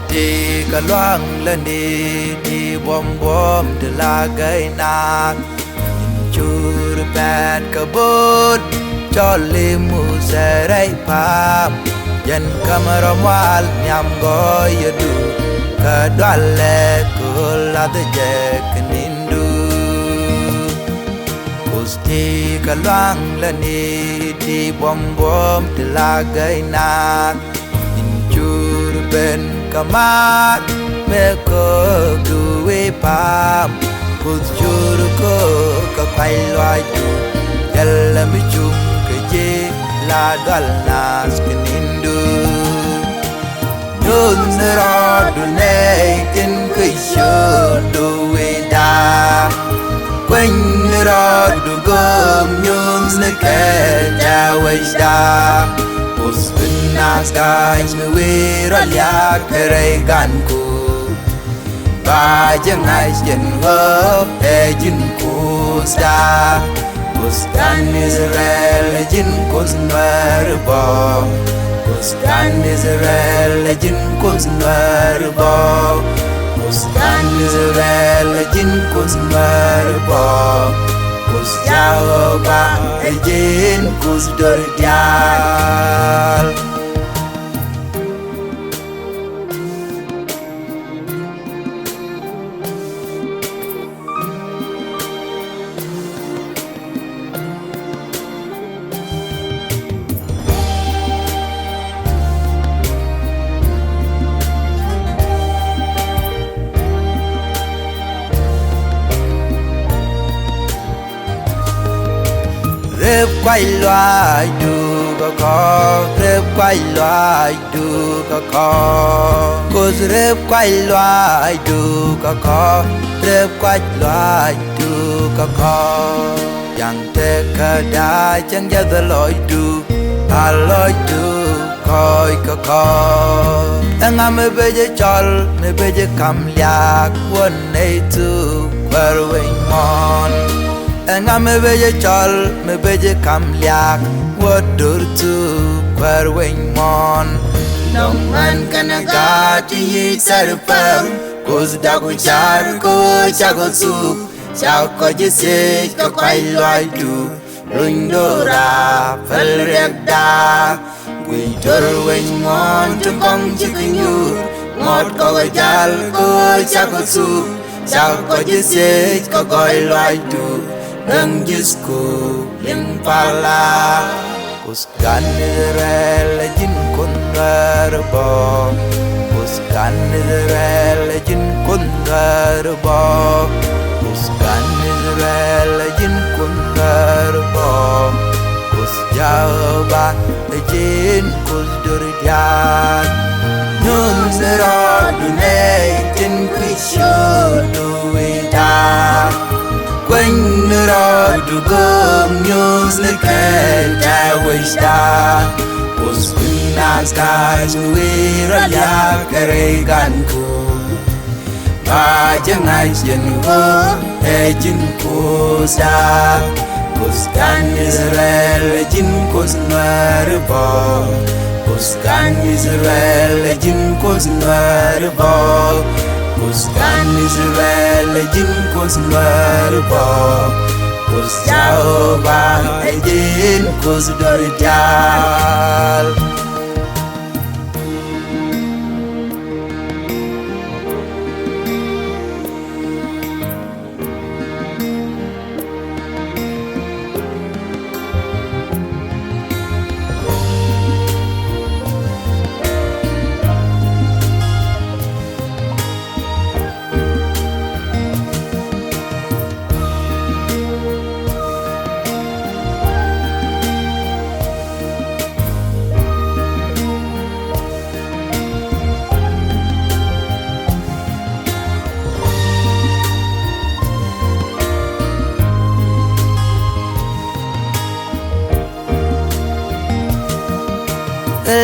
Ti kɛ luaŋ lɛ ni ti buɔ̱m buɔ̱m ti la gäy naath. Cur pɛt kɛ bo̱o̱t cɔl i̱ Musɛ rɛy pa̱a̱m. Jɛn käm rɔ mual nhiam gɔɔyädu kä dualɛ kööl lath jɛ kɛ nindu. Kuth ti kɛ luaŋ lɛ ni ti buɔ̱m buɔ̱m ti la gäy naath. In cur ben kɛ maat mëë köökdu wi̱i̱ pa̱a̱m. Kuth cur köök kɛ kuay luaacdu. Jälɛ mi cuŋ kɛ ji̱ la dual naath kɛ nindu. Nyuth ni rɔɔdu nɛy tin kɛ cur du wi̱i̱ da̱a̱. Kueny ni rɔɔdu göök nyuth ni kɛ tɛ̈ wecda. Kuth bi naath ga̱a̱c mi wi̱i̱ rɔ liak kɛ rɛy ganku. Ba jɛ ŋa̱c jɛn ɣöö ɛ ji̱n Kuthda. Kuth gan Israel ɛ ji̱n Kuth Nuäär bä. Kuth gan Israel ɛ ji̱n Kuth Nuäär bä. Kuth gan Israel ɛ ji̱n Kuth Nuäär bä. Kuth Jehova ɛ ji̱n Kuth döör diaal. Rep kuac luaacdu kä kɔ̱, rep kuac luaacdu kä kɔ̱. Kuth rep kuac luaacdu kä kɔ̱, rep kuac luaacdu kä kɔ̱. Ja̱ŋ tekäda cäŋ jiath lɔcdu, a lɔcdu kɔc kä kɔ̱. Ɛŋa mi bɛ jɛ cɔl, mi bɛ jɛ ka̱m liak wä nɛy thuk kuäär wec muɔ̱ɔ̱n? Ɛŋa mi bɛ jɛ cɔl, mi bɛ jɛ ka̱m liak wä döör thuk kuäär wec muɔ̱ɔ̱n? Dɔ̱ŋ ɣän kɛnɛ gaat ti yic thɛr päm, Kuth dak ku car kä ɣöö cakɔ thuk, cakɔ ji̱ thiec kɛ kuac luaacdu. Luny do̱ra päl riɛkda. Guic döör wec muɔ̱ɔ̱n ti kɔ̱ŋ cikɛ nyuur. Ŋuɔ̱t kɔk ɛ jal kä cakɔ thuk. Cakɔ ji̱ thiec kɛ gɔɔy luaacdu. Ŋäŋ ji̱thku liŋ pala. Kuth gan Israel ɛ ji̱n Kuoth Nuäär bä. Kuth gan Israel ɛ ji̱n Kuoth Nuäär bä. Kuth gan Israel ɛ ji̱n Kuoth Nuäär bä. Kuth Jehova ɛ ji̱n Kuoth döör diaal. Nyuth ni rɔɔdu nɛy tin kui̱c cöödu wi̱i̱da. Kueny ni rɔɔdu göök nyuth ni kɛ tɛ̈ wecda. Kuth bi naath kaac wi̱i̱ rɔ liak kɛ rɛy ganku. Ba jɛ ŋa̱c jɛn ɣöö ɛ ji̱n Kuthda. Kuth gan Israel ɛ ji̱n Kuoth Nuäär bä. Kuth gan Israel ɛ ji̱n Kuoth Nuäär bä. Kuth gan Israel ɛ ji̱n Kuoth Nuäär bä. Kuth Jehova ɛ ji̱n Kuoth döör diaal.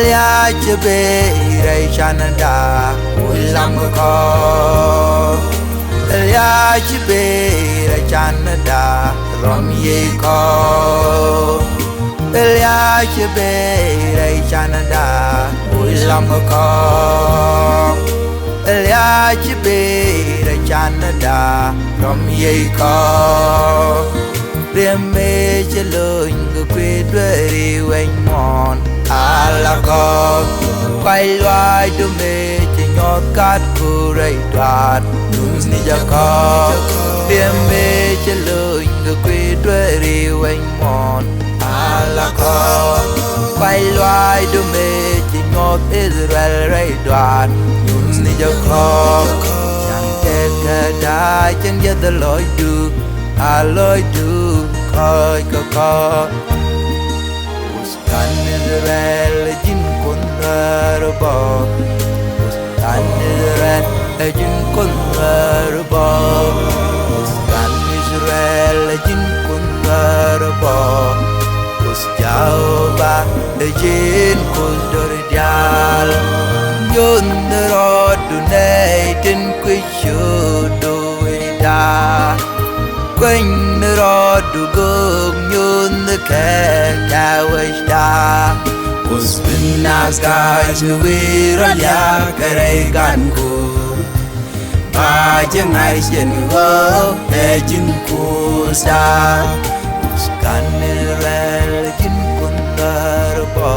Lia̱a̱ ci bëë rɛy canada wi̱i̱ lam kɛ kɔ̱. Lia̱a̱ ci bëë rɛy canada rɔm yiëë kɔ̱. Lia̱a̱ ci bëë rɛy canada wi̱i̱ lam kɛ kɔ̱. A ci ber a canɛ da rɔm yey kɔɔk. Riɛm mëë cɛ lony kɛ kui̱ dueeri weny muɔ̱ɔ̱n ala kɔɔk. Kuay luaacdu mëë cɛ nyuɔth kat ku rɛy duaat nyuuth ni jɛ kɔɔk. Riɛm mëë cɛ lony kɛ kui̱ dueeri weny muɔ̱ɔ̱n ala kɔɔk. Kuay luaacdu mëë ci nyuɔth Israel rɛy duaat nyuuth ni jɛ kɔɔk. Can tɛth kɛ da̱a̱ cin jiɛth lɔcdu, a lɔcdu kɔc kɛ kɔɔk. Kuoth kan Israel ji̱n Kuoth Nuäär bä. Kuoth kan Israel ji̱n Kuoth Nuäär bä. Kuoth kan Israel ji̱n Kuoth Nuäär bä. Kuoth Jehova ji̱n Kuoth dɔ̱r diaal. Nyuuth ni rɔɔdu nɛy tin kui̱c cio̱o̱kdu wi̱i̱da. Kueny ni rɔɔdu göök nyuuth ni kɛ kɛ wecda. Kuoth bin nath ga̱a̱c wi̱i̱ rɔ liak kɛ rɛy gan Kuoth. Ba ji̱ ŋa̱c jɛn ɣöö ɛ ji̱n Kuothda. Kuoth kan Israel ji̱n Kuoth Nuäär bä.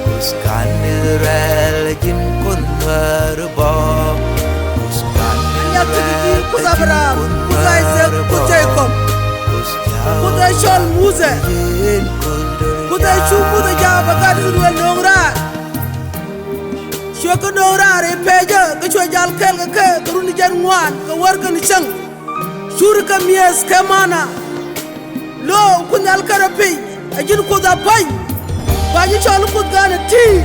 Kuoth kan Israel ji̱n Kuoth Nuäär bä. Kuoth kan Israel ji̱n Kuoth Nuäär bä. Kuoth Isaac, Kuoth Jacob. Kuoth ɛ cɔl Muthɛ. Kuoth ɛ cu Muthɛ ja̱a̱p ɛ gat Israel nööŋ raar. Cuɛ kä nööŋ raar i̱ pɛcä kä cuɛ jal kɛl kɛ kɛ kɛ run jiɛn ŋuan kɛ wär kɛn cäŋ. Cur kɛ mi̱eth kɛ mana. Lo̱o̱ Kuoth Nhial kärɛ piny ɛ ji̱n Kuoth a pa̱ny. Ba ji̱ cɔl Kuoth Gat ɛ ti̱i̱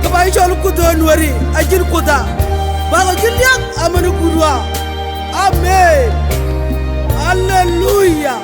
kɛ ba ji̱ cɔl Kuoth Ɣöö Nuääri ɛ ji̱n Kuoth a. Bakɔ ji̱ liak amäni Kuoth Ɣɔaa. Amen. Aleluya.